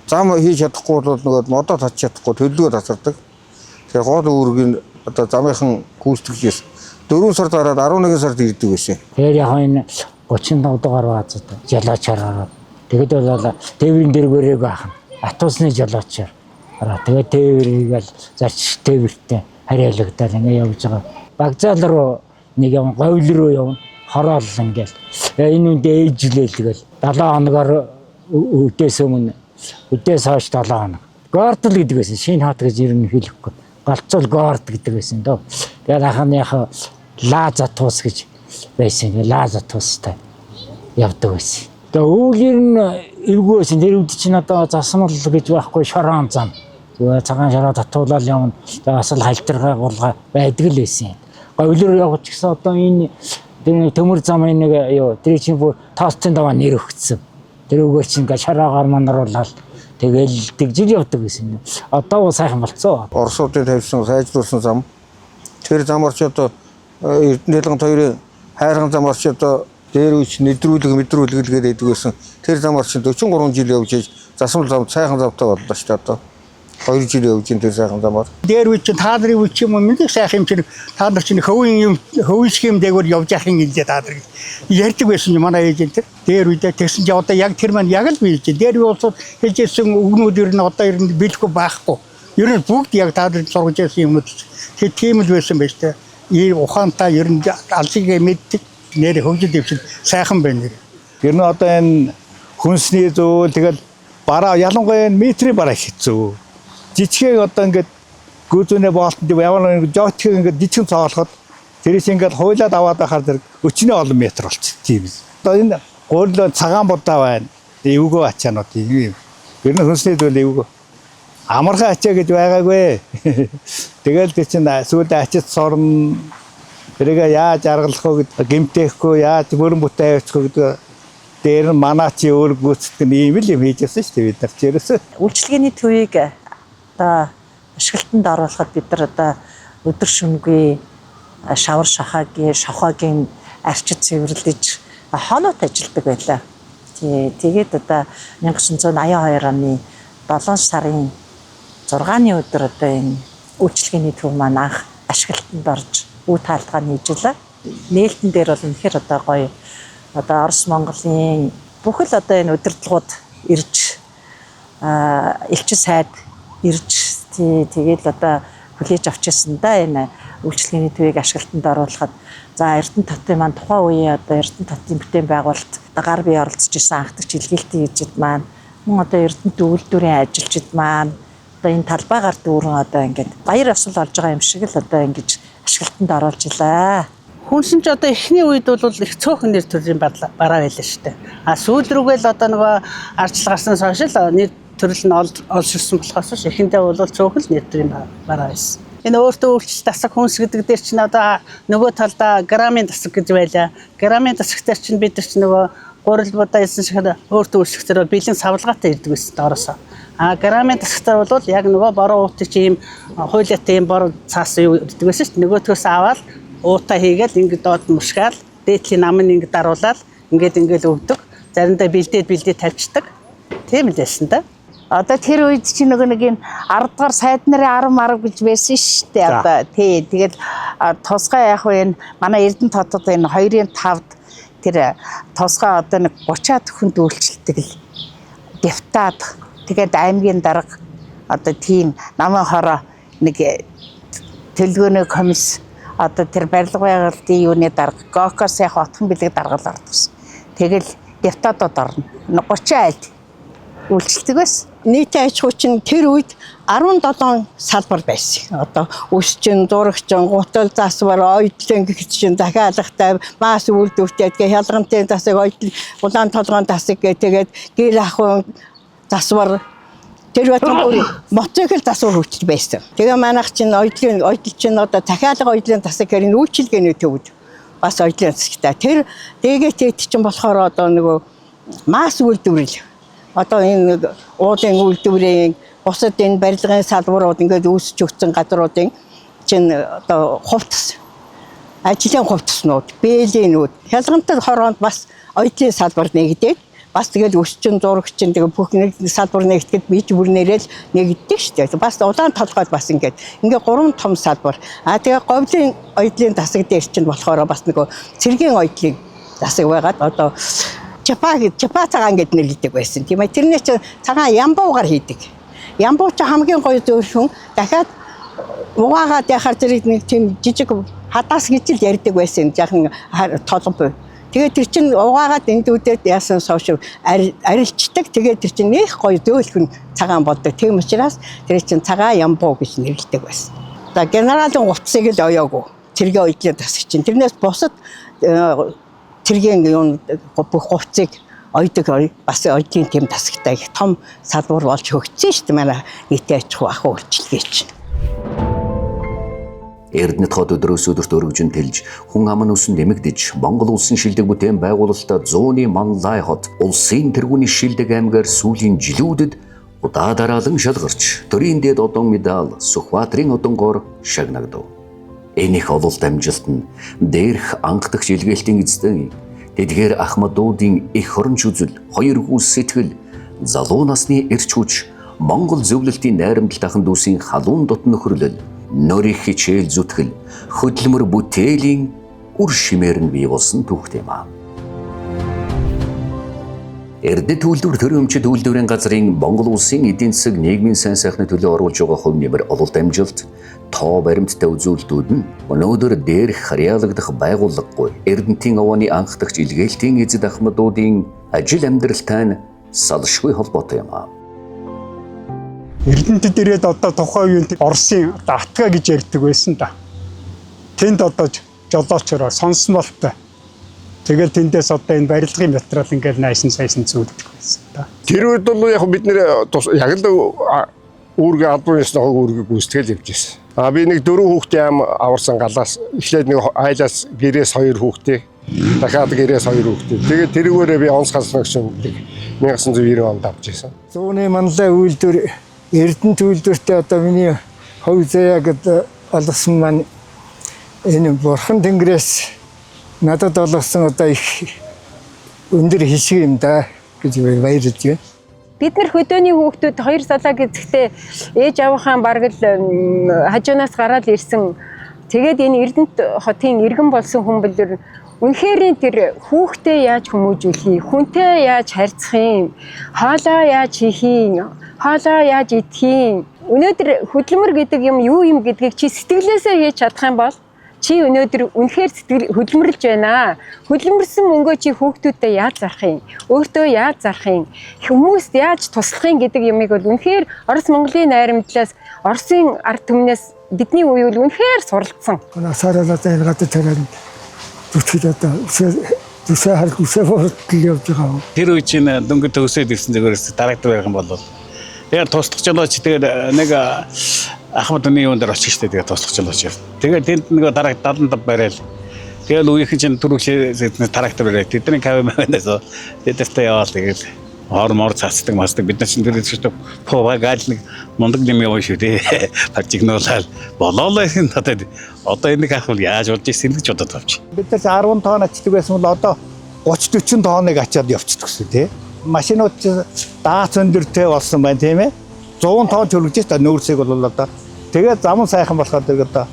Зам хийж чадахгүй бол нөгөө модоо татчих чадахгүй төлөвлөгөө татардаг. Тэгээ гол үүрэг нь одоо замынхан гүйцэтгэж байсан. 4 сар дараад 11 сард ирдэг байсан. Тэгэхээр яг энэ 35 дугаар баазад жолоочоор ороод тэгэд бол тээврийн дэргээрээ байх нь атуусны жолоочоор ороод тэгээд тээврийг л зарч тээвэртэй харьяалагдаад ингэ явж байгаа. Багзаал руу нэг юм говьл руу явна хороол ингээл энэ үндэ ээжлээл тэгэл 7 хоногор өдөөс өмнө өдөөс хойш 7 хоног. Гортол гэдэг байсан. Шинэ хот гэж ер нь хэлэхгүй. Галцуул горд гэдэг байсан дөө. Тэгээд ахын яг лаа затуус гэж байсан. Лаа затуустай явдаг байсан. Тэгээ өвөл ер нь эвгүй байсан. Тэр үед чинь одоо засмал гэж байхгүй шорон зам. Тэгээ цагаан шороо татуулаад явна. Тэгээ бас л халтархай гулга байдаг л байсан. Говьлоор явах ч гэсэн одоо энэ төмөр замын нэг юу тэр чинь бүр тоостын даваа нэр өгцсөн. Тэр өгөө чинь ингээ шороогаар манаруулаад тэгэл тэгжил явдаг гэсэн. Одоо бол сайхан болцсон. Оросуудын тавьсан сайжруулсан зам. Тэр замаар ч одоо Эрдэнэ Дэлгэнт хоёрын хайрхан замаар ч одоо дээр үеч нэдрүүлэг мэдрүүлэг л гэдэг байсан. Тэр замаар чинь 43 жил явж иж засмал зам сайхан замтай боллоо шүү дээ одоо. 2 жил явж ин тэр сайхан замаар. Дээр үе чинь та нарын үе чинь юм нэг сайхан юм чинь та нар чинь хөвийн юм хөвийн схем дээгүүр явж яах юм гэлээ та нар ярьдаг байсан юм манай ээж энэ тэр. Дээр үедээ тэгсэн чинь одоо яг тэр маань яг л биелж. Дээр үе улсууд хэлж ирсэн үгнүүд ер нь одоо ер нь биелэхгүй байхгүй. Ер нь бүгд яг та нар сургаж ирсэн юмнууд. Тэр тийм л байсан байж тээ. Ийм ухаантай ер нь алжиг мэддэг нэр хөгжил дэвшил сайхан байна нэр. Ер нь одоо энэ хүнсний зүйл тэгэл бараа ялангуяа энэ метрийн бараа хэцүү. Жижигхэн одоо ингээд гүйзүүнээ боолтон ямар нэг жоотхийг ингээд жижигхэн цоолоход тэрээс ингээд хуйлаад аваад байхаар зэрэг өчнөө олон метр болчих тийм. Одоо энэ гурил цагаан будаа байна. Эвгөө ачаанууд юм. Ер нь хүнсний зүйл эвгөө. Амархан ачаа гэж байгаагүй. Тэгэл тэр чинь сүүлдээ ачиж сурна. Тэрийг яаж аргалах вэ гэдэг гэмтээхгүй яаж мөрөн бүтээ авчих вэ гэдэг дээр нь манаа чи өөр гүйцэтгэх нь ийм л юм хийж явсан шүү дээ бид нар ч ерөөсөө. Үйлчилгээний төвийг одоо ашиглалтанд оруулахад бид нар одоо өдөр шөнөгүй шавар шохоогийн арчид цэвэрлэж хоноод ажилладаг байлаа. Тэгээд одоо 1982 оны 7 сарын 6-ны өдөр одоо энэ үйлчилгээний төв маань анх ашиглалтанд орж үе таалтгаа нийжлээ. Нээлтэн дээр бол үнэхээр одоо гоё одоо Орос Монголын бүхэл одоо энэ удирдлагууд ирж элчин сайд ирж тэгээд одоо хүлээж авч ирсэн да энэ үйлчилгээний төвийг ашиглалтанд оруулахад. За Эрдэнэ хотын маань тухайн үеийн одоо Эрдэнэ хотын бүтээн байгуулалт одоо гар бие оролцож исэн анхдагч илгээлтийн ижид маань мөн одоо Эрдэнэт үйлдвэрийн ажилчид маань одоо энэ талбайгаар дүүрэн одоо ингээд баяр ёсол олж байгаа юм шиг л одоо ингэж ашиглалтанд оруулж илаа. Хүнсэн ч одоо эхний үед бол их цөөхөн нэр төрлийн бараа байлаа шүү дээ. А сүүл рүүгээ л одоо нөгөө ардчил гарснаас хойш л нэр төрөл нь олширсан болохоос ш эхэндээ бол цөөхөн л нэр төрлийн бараа байсан. Энэ өөртөө үйлчлэл дасаг хүнс гэдэг дээр чинь одоо нөгөө талдаа грамын дасаг гэж байлаа. Грамын дасаг дээр чинь бид нар чинь нөгөө гурил будаа хэлсэн шиг өөртөө үйлчлэхтэр бэлэн савлгаатай ирдэг байсан доороосоо. А грамын дасагтар бол яг нөгөө бороо уутыг чи ийм хуйлаатай ийм бороо цаас юу гэдэг байсан шүү дээ. Нөгөөдхөөс аваад уутаа хийгээл ингээд доод мушгаал дээдлийн нам нь ингээд даруулаад ингээд өгдөг. Заримдаа бэлдээд тавьчихдаг. Тийм л байсан да. Одоо тэр үед чи нөгөө нэг энэ 10 дугаар сайд нарын 10 10 гэж байсан шүү дээ. Одоо тий тэгэл тусгай яг уу энэ манай Эрдэнэ хотод энэ 2-ын 5-д тэр тусгай одоо нэг 30-аад хүнд үйлчлдэг л депутат тэгээд аймгийн дарга одоо тийм намын хороо нэг төлөвлөгөөний комисс одоо тэр барилга байгуулалтын юуны дарга ГОКоос яг отхон бэлэг даргал ордогсон. Тэгэл депутатууд орно. 30 айлд. үйлчилдэг байсан. Нийтийн аж ахуй чинь тэр үед 17 салбар байсан. Одоо өсчин, зурагчин, гутал засвар, ойдлон гэх чинь захиалагтай, мас үйлдвэртэй гэх хялгамтын засаг, ойдол, улаан толгойн засаг гэх тэгээд гэр ахуйн засвар тэр батган бүр мотоцикл засвар хүртэл байсан. Тэгээ манайх чинь ойдлын ойдол чинь одоо захиалга ойдлын засаг гэр энэ үйлчилгээний төвд бас ойдлын засагтай. Тэр ДГТ чинь болохоор одоо нөгөө мас үйлдвэрлэл одоо энэ уулын үйлдвэрийн бусад энэ барилгын салбарууд ингээд үүсч өгсөн газруудын чинь одоо хувцас ажлын хувцаснууд, бээлийнүүд, хялгантай хороонд бас ойдлын салбар нэгдээд бас тэгэл өсчин зурагчин тэгээ бүх нэг салбар нэгтгэхэд бие бүрнээрээ л нэгддэг шүү дээ. Бас улаан толгойд бас ингээд гурван том салбар. А тэгээ говьлын ойдлын засаг дээр чинь болохоор бас нөгөө цэргийн ойдлын засаг байгаад одоо чапа чапа цагаан гэд нэрлэдэг байсан. Тийм ээ. Тэрний чинь цагаан ямбуугаар хийдэг. Ямбуу чи хамгийн гоё зөөлхөн дахиад угаагаад яхаар зэрэг нэг тийм жижиг хадаас гэж л ярьдаг байсан. Жаахан толгой. Тэгээд тэр чинь угаагаад эндүүдээд яасан сошив арилждаг. Тэгээд тэр чинь нэх гоё зөөлхөн цагаан болдог. Тийм учраас тэр чинь цагаан ямбуу гэж нэрлэдэг байсан. За генералын хувцсыг л оёогүй. Цэргийн ойдлын засаг чинь. Тэрнээс бусад цэргийн юм бүх хувцсыг ойдог бас ойдлын тийм засагтай их том салбар болж хөгжсөн шүү дээ. Манай нийтийн аж ахуй ахуй үйлчилгээ чинь. Эрдэнэт хот өдрөөс өдөрт өргөжин тэлж, хүн ам нь өсөн нэмэгдэж, Монгол улсын шилдэг бүтээн байгуулалтаа зууны Манлай хот улсын тэргүүний шилдэг аймгаар сүүлийн жилүүдэд удаа дараалан шалгарч, төрийн дэд одон медаль Сүхбаатарын одонгоор шагнагдав. Энэ их ололт амжилт нь дээрх анхдагч илгээлтийн эзэдэн тэдгээр ахмадуудын их хоромж үзэл, хоёр хүү сэтгэл, залуу насны эрч хүч, Монгол зөвлөлтийн найрамдалт ахын дүүсийн халуун дотн нөхөрлөл, нөрих хичээл зүтгэл, хөдөлмөр бүтээлийн үр шимээр нь бий болсон түүхтэй юм аа. Эрдэнэт үйлдвэр төрийн өмчит үйлдвэрийн газрын Монгол улсын эдийн засаг нийгмийн сайн сайхны төлөө оруулж байгаа хувь нэмэр ололт амжилт, тоо баримттай үзүүлэлтүүд нь өнөөдөр дээрх харьяалагдах байгууллагагүй Эрдэнэтийн овооны анхдагч илгээлтийн эзэд ахмадуудын ажил амьдралтай нь салшгүй холбоотой юм аа. Эрдэнэтэд ирээд одоо тухайн үеийн Оросын одоо атга гэж ярьдаг байсан да. Тэнд одоо жолоочроо сонсмолтой. Тэгэл тэндээс одоо энэ барилгын материал ингээл найсан сайсан зүүлдэг байсан да. Тэр үед бол яг бид нэр яг л үүргээ албан ёсны хог үүргийг гүйцэтгэл явж байсан. А би нэг дөрөв хүүхдийн ам аварсан галаас эхлээд нэг айлаас гэрээс хоёр хүүхдээ дахиад гэрээс хоёр хүүхдээ. Тэгээд тэрүүгээрээ би онц галсан гэж 1990 онд авч байсан. Зууны Манлай үйлдвэр Эрдэнэт үйлдвэртээ одоо миний хувь заяа гэдэг олгосон маань энэ бурхан тэнгэрээс надад олгосон одоо их өндөр хэсэг юм да гэж баярлж байна. Бид нар хөдөөний хүүхдүүд хоёр салаа гэзэхдээ ээж авийнхаа бараг л хажуунаас гараад ирсэн. Тэгээд энэ Эрдэнэт хотын иргэн болсон хүн бол үнэхээр тэр хүүхдээ яаж хүмүүжүүлэх юм, хүнтэй яаж харьцах юм, хоолоо яаж хийх юм, хоолоо яаж идэх юм. Өнөөдөр хөдөлмөр гэдэг юм юу юм гэдгийг чи сэтгэлээсээ хийж чадах юм бол чи өнөөдөр үнэхээр сэтгэл хөдөлмөрлж байна. Хөдөлмөрсөн мөнгөө чи хүүхдүүдэд яаж зарах юм? Өөртөө яаж зарах юм? Хүмүүст яаж туслах юм гэдэг юмыг бол үнэхээр Орос Монголын найрамдлаас, Оросын ард түмнээс бидний үе бол үнэхээр суралцсан. Насаараа энэ гадар тариад зүтгэж одоо үсээ харж үсээ хурдл явж байгаа. Тэр үе чинь дөнгөж төгсөөд ирсэн зүгээрээс дарагддаг байх юм бол тэгээд туслах жолооч тэгээд нэг Ахмад хүний юун дээр очих штэ тэгээд туслах жолооч. Тэгээд тэнд нэг дараа 75 барайл. Тэгээд үеийнхэн чинь түрүүхлээ трактор барай. Тэдний кафе мавнаас тэдэртэй яваал тэгээд ор мор цацдаг масдаг бид нар чинь тэр чинь пова гаал нэг мундаг юм яваа шүү дээ. Паржигнуулаад болоолаа энэ одоо энийг авах бол яаж болж ирсэн гэж бодоод авч. Бид нар 10 тонн ачдаг байсан бол одоо 30 40 тонныг ачаад явчихдаг гэсэн тий. Машинууд даац өндөртэй болсон байна тийм ээ. 100 тонн чөлгөж та нүүрсийг бол одоо тэгээд зам сайхан болохоор тэгээд одоо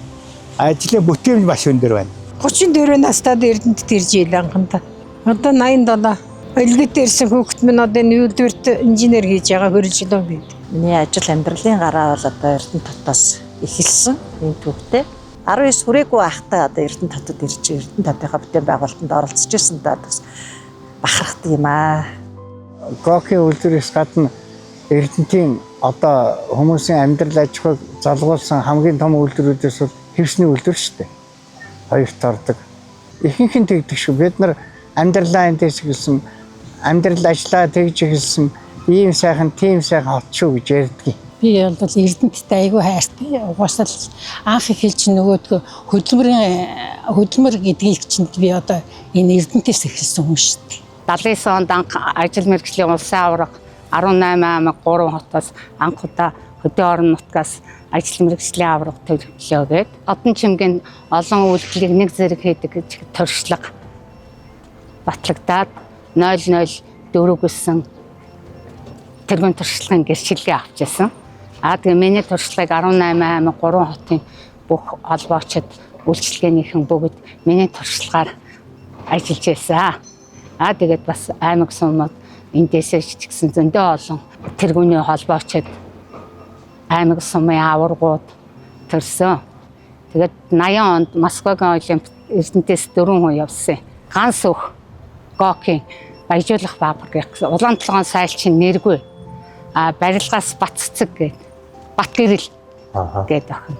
ажлын бүтээмж маш өндөр байна. 34 настайд Эрдэнэтэд ирж ийлээ анхандаа. Одоо 87. Өлгөт ирсэн хүүхэд минь одоо энэ үйлдвэрт инженер хийж байгаа хөрөлжлөө гээд. Миний ажил амьдралын гараа бол одоо Эрдэнэт хотоос эхэлсэн энэ түүхтэй. 19 хүрээгүй байхдаа одоо Эрдэнэт хотод ирж Эрдэнэт хотынхаа бүтээн байгуулалтанд оролцож ирсэн даа бас бахархдаг юм аа. Гокийн үйлдвэрээс гадна Эрдэнтийн одоо хүмүүсийн амьдрал аж ахуйг залгуулсан хамгийн том үйлдвэрүүдээс бол хевсний үйлдвэр шүү дээ. Хоёрт ордог. Ихэнх нь тэгдэг шүү. Бид нар амьдралаа эндээс эхэлсэн, амьдрал ажлаа тэгж эхэлсэн, ийм сайхан, тийм сайхан хот шүү гэж ярьдаг. Би бол Эрдэнэттэй айгүй хайртай. Угаасаа л анх эхэлж нөгөөдгөө хөдөлмөр гэдгийг чинь би одоо энэ Эрдэнэтээс эхэлсэн хүн шүү дээ. 79 онд анх ажил мэргэжлийн улсын аварга 18 аймаг 3 хотоос анх удаа хөдөө орон нутгаас ажил мэргэжлийн аварга төлөвлөө гээд Одон чимгийн олон үйлдэлийг нэг зэрэг хийдэг гэж туршлага батлагдаад 004 гэсэн тэргүүн туршлагын гэрчлэгээ авч ирсэн. А тэгээ миний туршлагыг 18 аймаг 3 хотын бүх холбоочид үйлчилгээнийхэн бүгд миний туршлагаар ажиллаж байсан. А тэгээд бас аймаг сумууд эндээсээ ч гэсэн зөндөө олон тэргүүний холбоочид аймаг сумын аваргууд төрсөн. Тэгээд 80 онд Москвагийн Олимп Эрдэнтээс 4 хүн явсан. Ганц өөх Гокийн баяжуулах фабрик улаан толгоон сайлчин нэргүй. А барилгаас Батцэцэг гээд Батгэрэл гээд охин.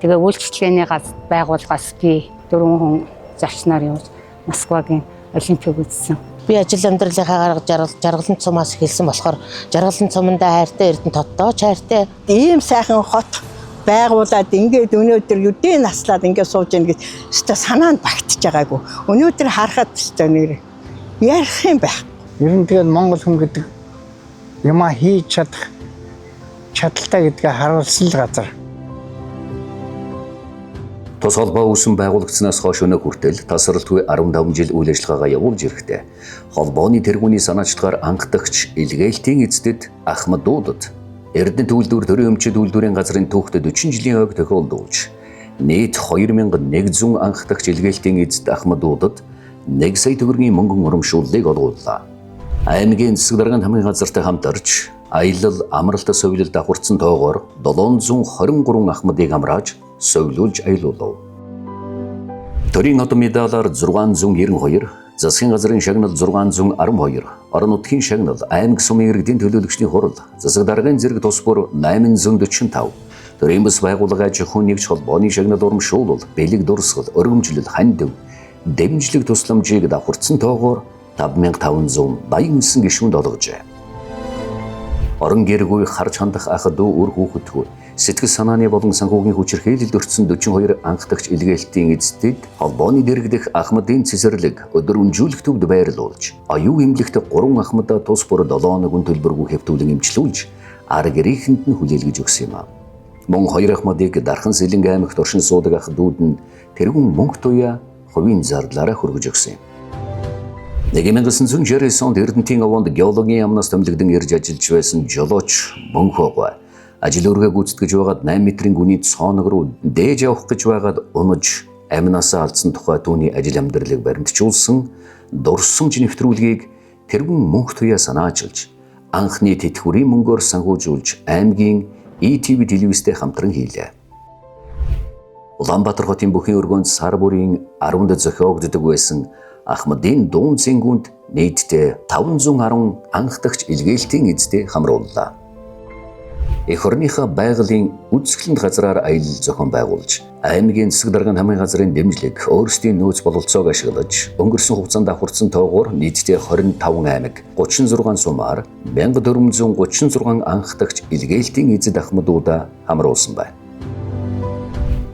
Тэгээ үйлчилгээний газ байгууллагаас би 4 хүн зочноор явж Москвагийн Олимпийг үзсэн. Би ажил амьдралынхаа гарга жаргалан цумаас эхэлсэн болохоор жаргалан цумандаа хайртай, Эрдэнэт хоттой ч хайртай. Ийм сайхан хот байгуулад ингээд өнөөдөр юдын наслаад ингээд сууж ийн гэж өстой санаанд багтж байгаагүй. Өнөөдөр харахад өстой нэр ярих юм байх. Ер нь тэгээд Монгол хүн гэдэг юмаа хийж чадах чадaltaй гэдгээ харуулсан л газар. Тус холбоо үүсэн байгуулагдсанаас хойш өнөө хүртэл тасралтгүй 15 жил үйл ажиллагаагаа явуулж ирэхдээ холбооны тэргүүний санаачлагаар анхдагч илгээлтийн эцдэд Ахмадуудад Эрдэнэт үйлдвэр төрийн өмчит үйлдвэрийн газрын түүхтэд 40 жилийн ойг тохиолдуулж нийт 2100 анхдагч илгээлтийн эцэд Ахмадуудад 1 сая төгрөгийн мөнгөн урамшууллыг олгууллаа. Аймгийн засаг даргын хамгийн газартай хамтарч аялал амралт совилол давхарцсан тоогоор 723 ахмадыг амрааж совилуулж аялуулав. Төрийн од медалаар 692, засгийн газрын шагнал 612, орон нутгийн шагнал, аймаг сумын иргэдийн төлөөлөгчдийн хурал, засаг даргын зэрэг тус бүр 845. Төрийн бас байгууллага аж ахуйн нэгж холбооны шагнал урамшуулал, бэлэг дурсгал, өргөмжлөл, хандив, дэмжлэг тусламжийг давхарцсан тоогоор 5589 гишүүнд олгожээ. Орон гэргүй харж хандах ах дүү үр хүүхэдгүй сэтгэл санааны болон санхүүгийн хүчирхийлэлд өртсөн 42 анхдагч илгээлтийн эцэд холбооны дэрэгдэх Ахмадын цэцэрлэг өдөр өнжүүлэх төвд байрлуулж оюун эмнэлэгт 3 ахмадаа тус бүр 7 хоног үн төлбөргүй хэвтүүлэн эмчлүүлж ар гэрийнхэнд нь хүлээлгэж өгсөн юм а. Мөн 2 ахмадыг Дархан Сэлэнг аймагт оршин суудаг ах дүүд нь тэргүүн мөнгө туяа хувийн зардлаараа хөргөж өгсөн юм. 1969 онд Эрдэнтийн овоонд геологийн яамнаас томилогдсон ирж ажиллаж байсан жолооч Мөнхөөгой ажил үүргээ гүйцэтгэж байгаад 8 метрийн гүний цооног руу дээж явах гэж байгаад унаж аминаасаа алдсан тухай түүний ажил амьдралыг баримтжуулсан дурсамж нэвтрүүлгийг тэргүүн мөнх туяа санаачилж анхны тэтгэврийн мөнгөөр санхүүжүүлж аймгийн ETV телевизтэй хамтран хийлээ. Улаанбаатар хотын бүхний өргөөнд сар бүрийн 10-нд зохиогддог байсан Ахмадын дуун цэнгүүнд нийтдээ 510 анхдагч илгээлтийн эзэдээ хамрууллаа. Эх орныхоо байгалийн үзэсгэлэнт газраар аялал зохион байгуулж, аймгийн засаг даргын хамгийн газрын дэмжлэг, өөрсдийн нөөц бололцоог ашиглаж, өнгөрсөн хугацаанд давхарцсан тоогоор нийтдээ 25 аймаг, 36 сумаар 1436 анхдагч илгээлтийн эзэд ахмадуудаа хамруулсан байна.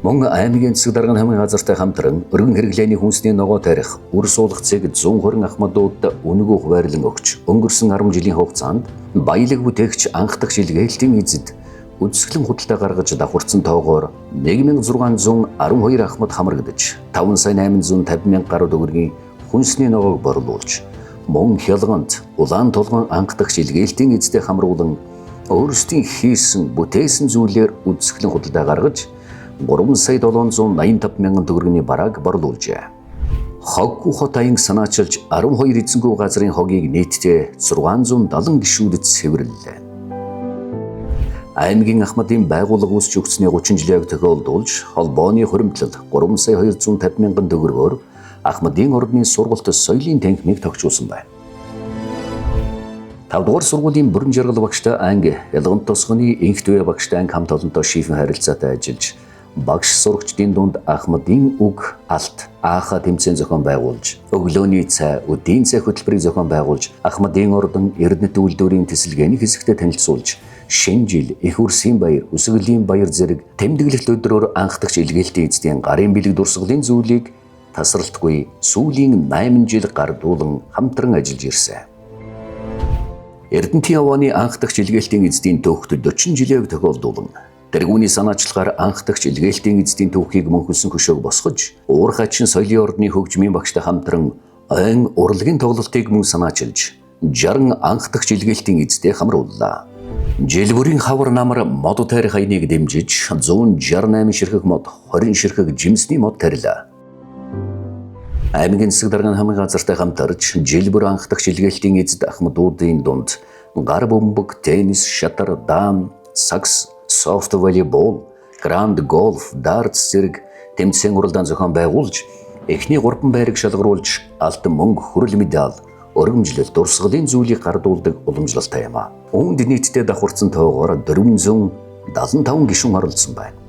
Мөн аймгийн засаг даргын хамгийн газартай хамтран өргөн хэрэглээний хүнсний ногоо тарих, үр суулгацыг 120 ахмадуудад үнэгүй хуваарлан өгч, өнгөрсөн 10 жилийн хугацаанд баялаг бүтээгч анхдагч илгээлтийн эзэд үзэсгэлэн худалдаа гаргаж давхарцсан тоогоор 1612 ахмад хамрагдаж, 5 сая 850 мянга гаруй төгрөгийн хүнсний ногоог борлуулж, мөн хялганд улаан толгойн анхдагч илгээлтийн эзэдээ хамруулан өөрсдийн хийсэн бүтээсэн зүйлээр үзэсгэлэн худалдаа гаргаж 3 сая 785 мянган төгрөгийн барааг борлуулжээ. Хоггүй хот аян санаачилж 12 эзэнгүй газрын хогийг нийтдээ 670 гишүүдэд цэвэрлэлээ. Аймгийн Ахмадын байгууллага үүсч өгсөний 30 жилийг тохиолдуулж холбооны хуримтлал 3 сая 250 мянган төгрөгөөр Ахмадын ордны сургалт соёлын танхимыг тогтчулсан байна. 5 дугаар сургуулийн бүрэн жаргал багштай анги, Ялган тосгоны инх түвэ багштай анги хамт олонтой шийхэн харилцаатай ажиллаж, багш сурагчдын дунд Ахмадын үг алт ааха тэмцээн зохион байгуулж, өглөөний цай, өдрийн цай хөтөлбөрийг зохион байгуулж, Ахмадын ордон Эрдэнэт үйлдвэрийн тэсэлгээний хэсэгтээ танилцуулж, шинэ жил, их үрсийн баяр, өсгөлийн баяр зэрэг тэмдэглэлт өдрөөр анхдагч илгээлтийн эздийн гарын бэлэг дурсгалын зүйлийг тасралтгүй сүүлийн 8 жил гардуулан хамтран ажиллаж ирсэн. Эрдэнтийн явааны анхдагч илгээлтийн эздийн төвхт 40 жилийг тохиолдуулан Тэргүүний санаачлагаар анхдагч илгээлтийн эздийн түүхийг мөнхөлсөн хөшөөг босгож, уур хачин соёлын ордны хөгжмийн багштай хамтран ойн урлагийн тоглолтыг мөн санаачилж, 60 анхдагч илгээлтийн эздээ хамрууллаа. Жил бүрийн хавар намар мод тарих аяныг дэмжиж, 168 ширхэг мод, 20 ширхэг жимсний мод тарилаа. Аймгийн засаг даргын хамгийн газартай хамтарч, жил бүр анхдагч илгээлтийн эзэд ахмадуудын дунд гар бөмбөг, теннис, шатар, даам, сакс, софт волейбол, гранд голф, дартс зэрэг тэмцээн уралдаан зохион байгуулж, эхний 3 байрыг шалгаруулж, алтан мөнгө, хүрэл медаль, өргөмжлөл, дурсгалын зүйлийг гардуулдаг уламжлалтай юм а. Үүнд нийтдээ давхарцсан тоогоор 475 гишүүн оролцсон байна.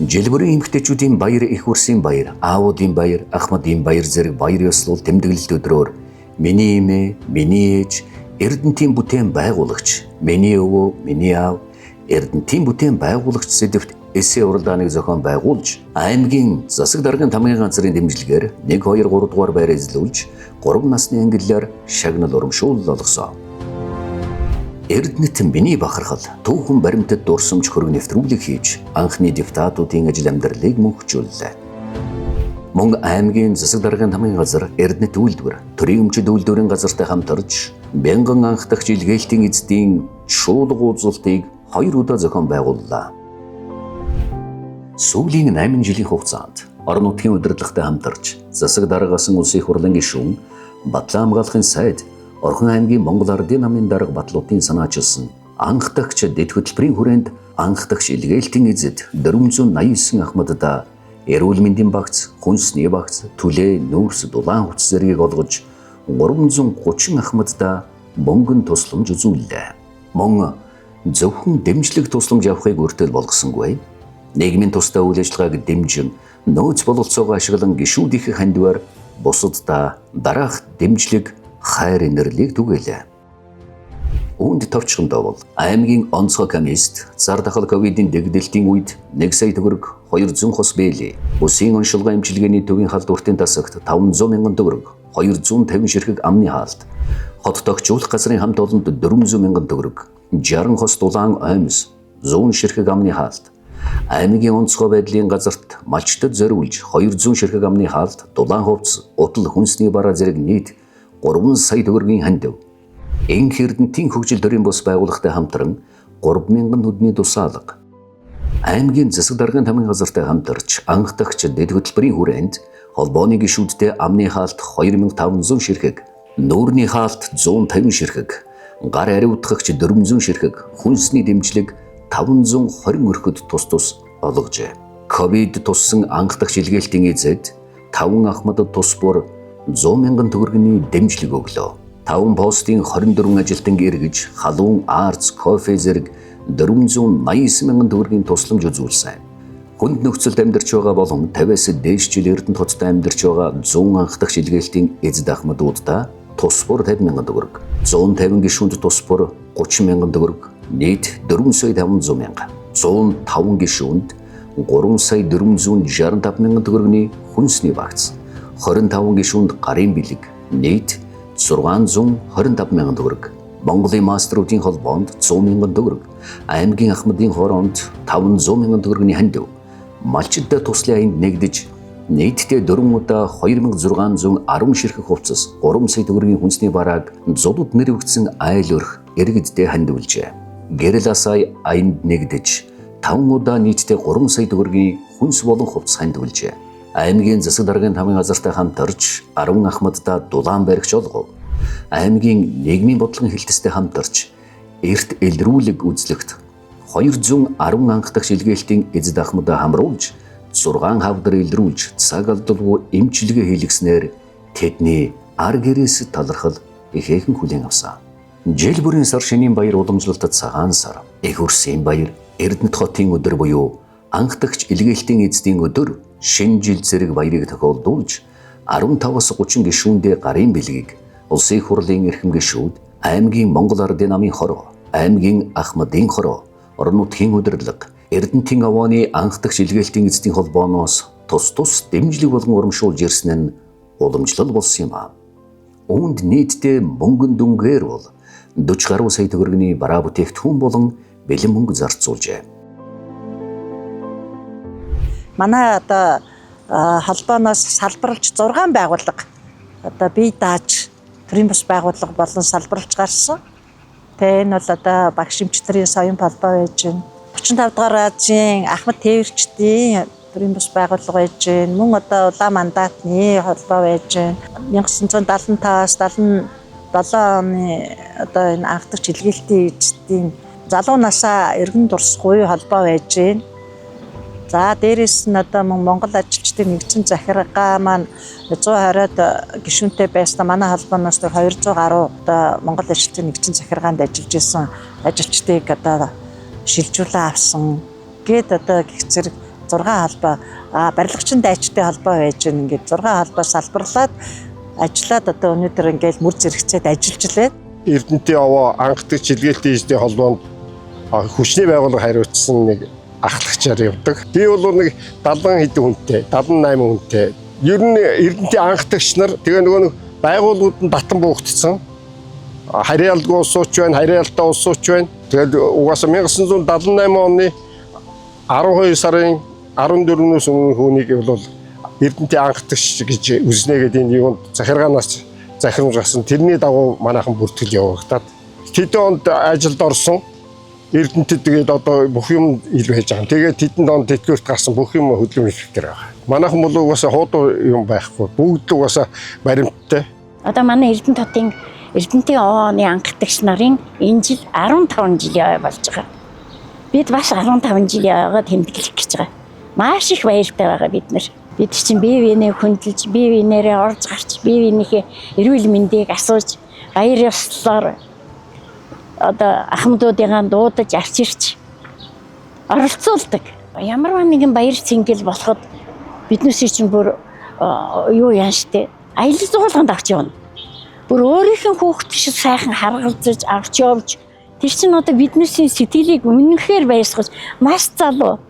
Жил бүрийн эмэгтэйчүүдийн баяр, их үрсийн баяр, аавуудын баяр, ахмадын баяр зэрэг баяр ёслол тэмдэглэлт өдрөөр миний эмээ, миний ээж, Эрдэнтийн бүтээн байгуулагч, миний өвөө, миний аав, Эрдэнтийн бүтээн байгуулагч сэдэвт эссе уралдааныг зохион байгуулж, аймгийн засаг даргын тамгын газрын дэмжлэгээр 1 2 3 дугаар байр эзлүүлж, 3 насны ангиллаар шагнал урамшуулал олгосон. Эрдэнэт миний бахархал, түүхэн баримтат дурсамж хөрөг нэвтрүүлэг хийж, анхны депутатуудын ажил амьдралыг мөнхжүүллээ. Мөн аймгийн засаг даргын тамгын газар Эрдэнэт үйлдвэр, төрийн өмчид үйлдвэрийн газартай хамтарч, мянган анхдагч илгээлтийн эздийн шуулга уулзалтыг 2 удаа зохион байгууллаа. Сүүлийн 8 жилийн хугацаанд орон нутгийн удирдлагатай хамтарч засаг даргасан улсын их хурлын гишүүн Батлан хамгаалахын сайд Орхон аймгийн Монгол Ардын намын дарга Батлуудын санаачилсан анхдагч дэд хөтөлбөрийн хүрээнд анхдагч илгээлтийн эзэд 489 ахмаддаа эрүүл мэндийн багц, хүнсний багц, түлээ, нүүрс, дулаан хувцас зэргийг олгож 330 ахмаддаа мөнгөн тусламж үзүүллээ. Мөн зөвхөн дэмжлэг тусламж авахыг өртөл болгосонгүй. Нийгмийн тусдаа үйл ажиллагааг дэмжин нөөц бололцоогоо ашиглан гишүүд их хандивар бусаддаа дараах дэмжлэг хайр инэрлийг түгээлээ. Үүнд товчхондоо бол аймгийн онцгой комист зар дахал ковидын дэгдэлтийн үед 1 сая төгрөг, 200 хос бээлий, бүсийн оншилгоо эмчилгээний төвийн халдвартын тасагт 500 мянган төгрөг, 250 ширхэг амны хаалт, хот тохижуулах газрын хамт олонд 400 мянган төгрөг, 60 хос дулаан оймс, 100 ширхэг амны хаалт, аймгийн онцгой байдлын газарт малчтад зориулж 200 ширхэг амны хаалт, дулаан хувцас, утал хүнсний бараа зэрэг нийт 3 сая төгрөгийн хандив. Энх Эрдэнтийн хөгжил төрийн бус байгууллагатай хамтран 3000 нүдний тусаалга. Аймгийн засаг даргын тамгын газартай хамтарч анхдагч дэд хөтөлбөрийн хүрээнд холбооны гишүүдтэй амны хаалт 2500 ширхэг, нүүрний хаалт 150 ширхэг, гар ариутгагч 400 ширхэг, хүнсний дэмжлэг 520 өрхөд тус тус олгожээ. Ковид туссан анхдагч илгээлтийн эзэд 5 ахмадад тус бүр 100 мянган төгрөгийн дэмжлэг өглөө. 5 постын 24 ажилтныг эргэж халуун арц, кофе зэрэг 489 мянган төгрөгийн тусламж үзүүлсэн. Хүнд нөхцөлд амьдарч байгаа болон 50-аас дээш жил Эрдэнэт хотод амьдарч байгаа 100 анхдагч илгээлтийн эзэд ахмадуудаа тус бүр 50 мянган төгрөг, 150 гишүүнд тус бүр 30 мянган төгрөг, нийт 4 сая 500 мянга, 105 гишүүнд 3 сая 465 мянган төгрөгийн хүнсний багц, 25 гишүүнд гарын бэлэг, нийт 625 мянган төгрөг, Монголын мастеруудын холбоонд 100 мянган төгрөг, аймгийн ахмадын хороонд 500 мянган төгрөгийн хандив, малчидд туслын аянд нэгдэж нийтдээ 4 удаа 2610 ширхэг хувцас, 3 сая төгрөгийн хүнсний барааг зудад нэрвэгдсэн айл өрх иргэддээ хандивлжээ. Гэрэл асай аянд нэгдэж 5 удаа нийтдээ 3 сая төгрөгийн хүнс болон хувцас хандивлжээ. Аймгийн засаг даргын тамгын газартай хамтарч 10 ахмаддаа дулаан баригч олгов. Аймгийн нийгмийн бодлогын хэлтэстэй хамтарч эрт элрүүлэг үзлэгт 210 анхдагч илгээлтийн эзэд ахмадаа хамруулж 6 хавдар илрүүлж цаг алдалгүй эмчилгээ хийлгэснээр тэдний ар гэрээс талархал ихээхэн хүлээн авсан. Жил бүрийн сар шинийн баяр уламжлалт цагаан сар, эх өрсийн баяр, Эрдэнэт хотын өдөр буюу анхдагч илгээлтийн эздийн өдөр, шинэ жил зэрэг баярыг тохиолдуулж 15-аас 30 гишүүндээ гарын бэлгийг Улсын их хурлын эрхэм гишүүд, аймгийн Монгол Ардын намын хороо, аймгийн Ахмадын хороо, орон нутгийн удирдлага, Эрдэнэтийн овооны анхдагч илгээлтийн эздийн холбооноос тус тус дэмжлэг болгон урамшуулж ирсэн нь уламжлал болсон юм а. Үүнд нийтдээ мөнгөн дүнгээр бол 40 гаруй сая төгрөгийн бараа бүтээгдэхүүн болон бэлэн мөнгө зарцуулжээ. Манай одоо холбооноос салбарлаж 6 байгууллага одоо бие дааж төрийн бус байгууллага болон салбарлаж гарсан. Тэгээ энэ бол одоо багш эмчнэрийн соён холбоо байж байна. 35 дугаар Азийн Ахмад тээвэрчдийн төрийн бус байгууллага байж байна. Мөн одоо улаан мандатны холбоо байж байна. 1975-аас 77 оны одоо энэ анхдагч илгээлтийн эздийн залуу насаа эргэн дурсахгүй холбоо байж байна. За дээрээс нь одоо мөн Монгол ажилчдын нэгдсэн захиргаа маань 120-од гишүүнтэй байснаа манай холбооноос 200 гаруй одоо Монгол ажилчдын нэгдсэн захиргаанд ажиллаж исэн ажилчдыг одоо шилжүүлэн авсан гээд одоо гих зэрэг 6 холбоо барилгачин дайчтай холбоо байж гэн ингээд 6 холбоо салбарлаад ажиллаад одоо өнөөдөр ингээд мөр зэрэгцээд ажиллаж лээ. Эрдэнэтийн овоо анхдагч илгээлтийн эздийн холбоонд хүчний байгууллага хариуцсан нэг ахлагчаар явдаг. Би бол нэг 70 хэдэн хүнтэй, 78 хүнтэй. Ер нь Эрдэнэтийн анхдагч нар тэгээ нөгөө нэг байгууллагууд нь батан буугдсан. Харьяалдгүй улсууч байна, харьяалтай улсууч байна. Тэгээд угаасаа 1978 оны 12 сарын 14-өөс өмнө хүнийг бол Эрдэнэтийн анхдагч гэж үзнэ гэдэг энэ юунд захиргаанаас захирамж гарсан. Тэрний дагуу манайхан бүртгэл явагдаад тэдэн онд ажилд орсон. Эрдэнэтэд тэгээд одоо бүх юм ил байж байгаа. Тэгээд тэдэнд онд тэтгэврт гарсан бүх юм хөдөлмөрийн хэвтэр байгаа. Манайхан бол угаасаа хуудуу юм байхгүй. Бүгд л угаасаа баримттай. Одоо манай Эрдэнэт хотын Эрдэнэтийн овооны анхдагч нарын энэ жил 15 жилийн ой болж байгаа. Бид бас 15 жилийн ойгоо тэмдэглэх гэж байгаа. Маш их баяртай байгаа бид нар. Бид чинь бие биенээ хөндлөж, бие биенээрээ орж гарч, бие биенийхээ эрүүл мэндийг асууж, баяр ёслолоор одоо ахмадуудыгаа дуудаж авч ирч оролцуулдаг. Ямар нэгэн баяр цэнгэл болоход биднээсээ чинь бүр юу яан штэ аялал зуулганд авч явна. Бүр өөрийнх нь хүүхэд шиг сайхан харгалзаж авч явж тэр чинь одоо биднээсийн сэтгэлийг үнэнхээр баясгаж маш залуу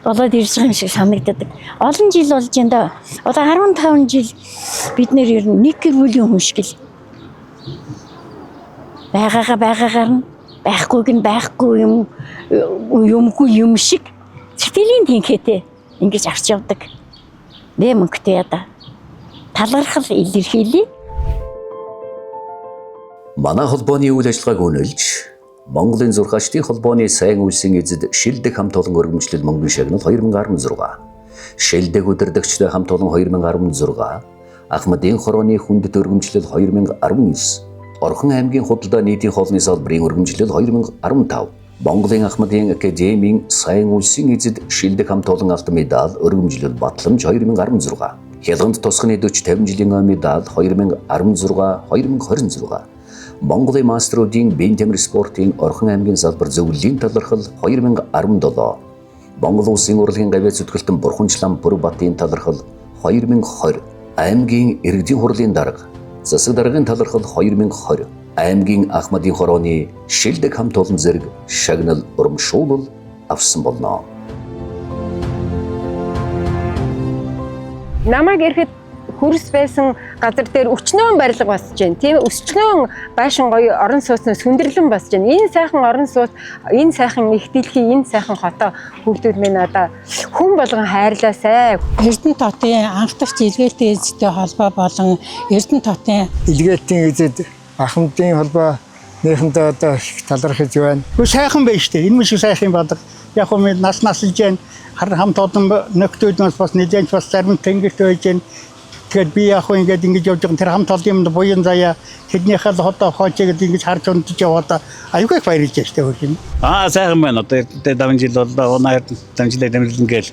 болоод ирж байгаа юм шиг санагддаг. Олон жил болж байна да. Одоо 15 жил бид нэр ер нь нэг гэр бүлийн хүн шиг л байгаагаар нь байхгүйг нь байхгүй юм юмгүй юм шиг сэтгэлийн тэнхээтэй ингэж авч явдаг. Нэ мөнгөтэй ядаа. Талархал илэрхийлье. Манай холбооны үйл ажиллагааг үнэлж Монголын зурхаачдын холбооны сайн үйлсийн эзэд шилдэг хамт олон өргөмжлөл мөнгөн шагнал 2016, шилдэг удирдагчтай хамт олон 2016, Ахмадын хорооны хүндэт өргөмжлөл 2019, Орхон аймгийн худалдаа нийтийн хоолны салбарын өргөмжлөл 2015, Монголын Ахмадын академийн сайн үйлсийн эзэд шилдэг хамт олон алтан медаль өргөмжлөл батламж 2016, Хялганд тусганы 40 50 жилийн ой медаль 2016 2026, Монголын мастеруудын биеийн тамир спортын Орхон аймгийн салбар зөвлөлийн талархал 2017, Монгол улсын урлагийн гавьяа зүтгэлтэн Бурханчлан Бүрбатын талархал 2020, аймгийн иргэдийн хурлын дарга засаг даргын талархал 2020, аймгийн Ахмадын хорооны шилдэг хамт олон зэрэг шагнал урамшуулал авсан болно. Намайг ирэхэд хөрс байсан газар дээр өчнөөн барилга босч байна. Тийм өчнөөн байшин гоё орон сууцнаас хүндэрлэн босч байна. Энэ сайхан орон сууц, энэ сайхан их дэлхий, энэ сайхан хотоо хүүхдүүд минь одоо хүн болгон хайрлаасай. Эрдэнэт хотын анхдагч илгээлтийн эзэдтэй холбоо болон Эрдэнэт хотын илгээлтийн эзэд Ахмадын холбоо нэрхэндээ одоо их талархаж байна. Сайхан байж тээ. Энэ шиг сайхан балга. Яг хөө нас наслж байна. Хамт олон нөхдүүд бас нэлээд бас зарим тэнгэрт байж байна. Тэгэхээр би яг хөө ингээд ингэж явж байгаа тэр хамт олон юмд буян заяа тэднийхээ л хотоо хоочоо гэдэг ингэж харж унтж яваад аюулгүй их баярлж байна штэ хөрхин. Аа сайхан байна. Одоо Эрдэнэт 5 жил боллоо. Унаа Эрдэнэт 5 жилээ дамжлан гээл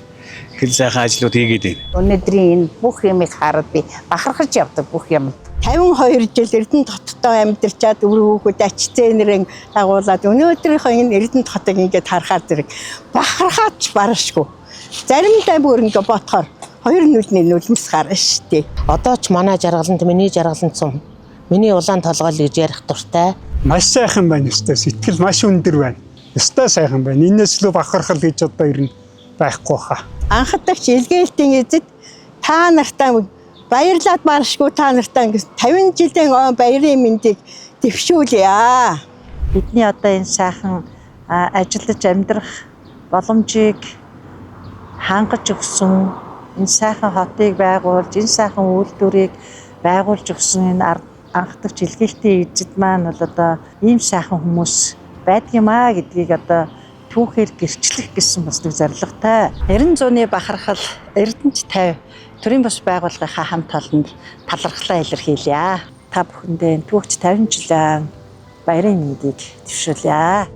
хэл сайхан ажлууд хийгээд байна. Өнөөдрийн энэ бүх юмыг хараад би бахархаж явдаг бүх юмд. 52 жил Эрдэнэт хоттой амьдарчаад үр хүүхэд ач зээнэрэн дагуулад өнөөдрийнхөө энэ Эрдэнэт хотыг ингээд харахаар зэрэг бахархаач барашгүй. Заримдаа бүр ингээд ботхоор хоёр нүдний нулимс гарна шүү дээ. Одоо ч манай жаргалант, миний жаргалант сум, миний улаан толгой л гэж ярих дуртай. Маш сайхан байна өстой. Сэтгэл маш өндөр байна. Өстой сайхан байна. Энээс илүү бахархал гэж одоо ер нь байхгүй хаа. Анхдагч илгээлтийн эзэд та нартаа баярлаад баршгүй та нартаа ингэ 50 жилийн ой баярын мэндийг дэвшүүлье. Бидний одоо энэ сайхан ажиллаж амьдрах боломжийг хангаж өгсөн, энэ сайхан хотыг байгуулж, энэ сайхан үйлдвэрийг байгуулж өгсөн энэ анхдагч илгээлтийн эзэд маань бол одоо ийм сайхан хүмүүс байдаг юм аа гэдгийг одоо түүхээр гэрчлэх гэсэн бас нэг зорилготой. 90 зууны бахархал Эрдэнэт 50 төрийн бас байгууллагынхаа хамт олонд талархлаа илэрхийлье. Та бүхэндээ түүхч 50 жилийн баярын мэндийг дэвшүүлье.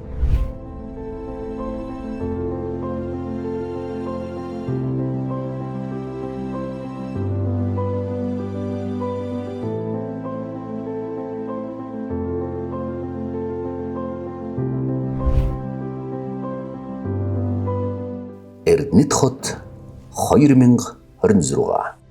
Эрдэнэт хот 2026.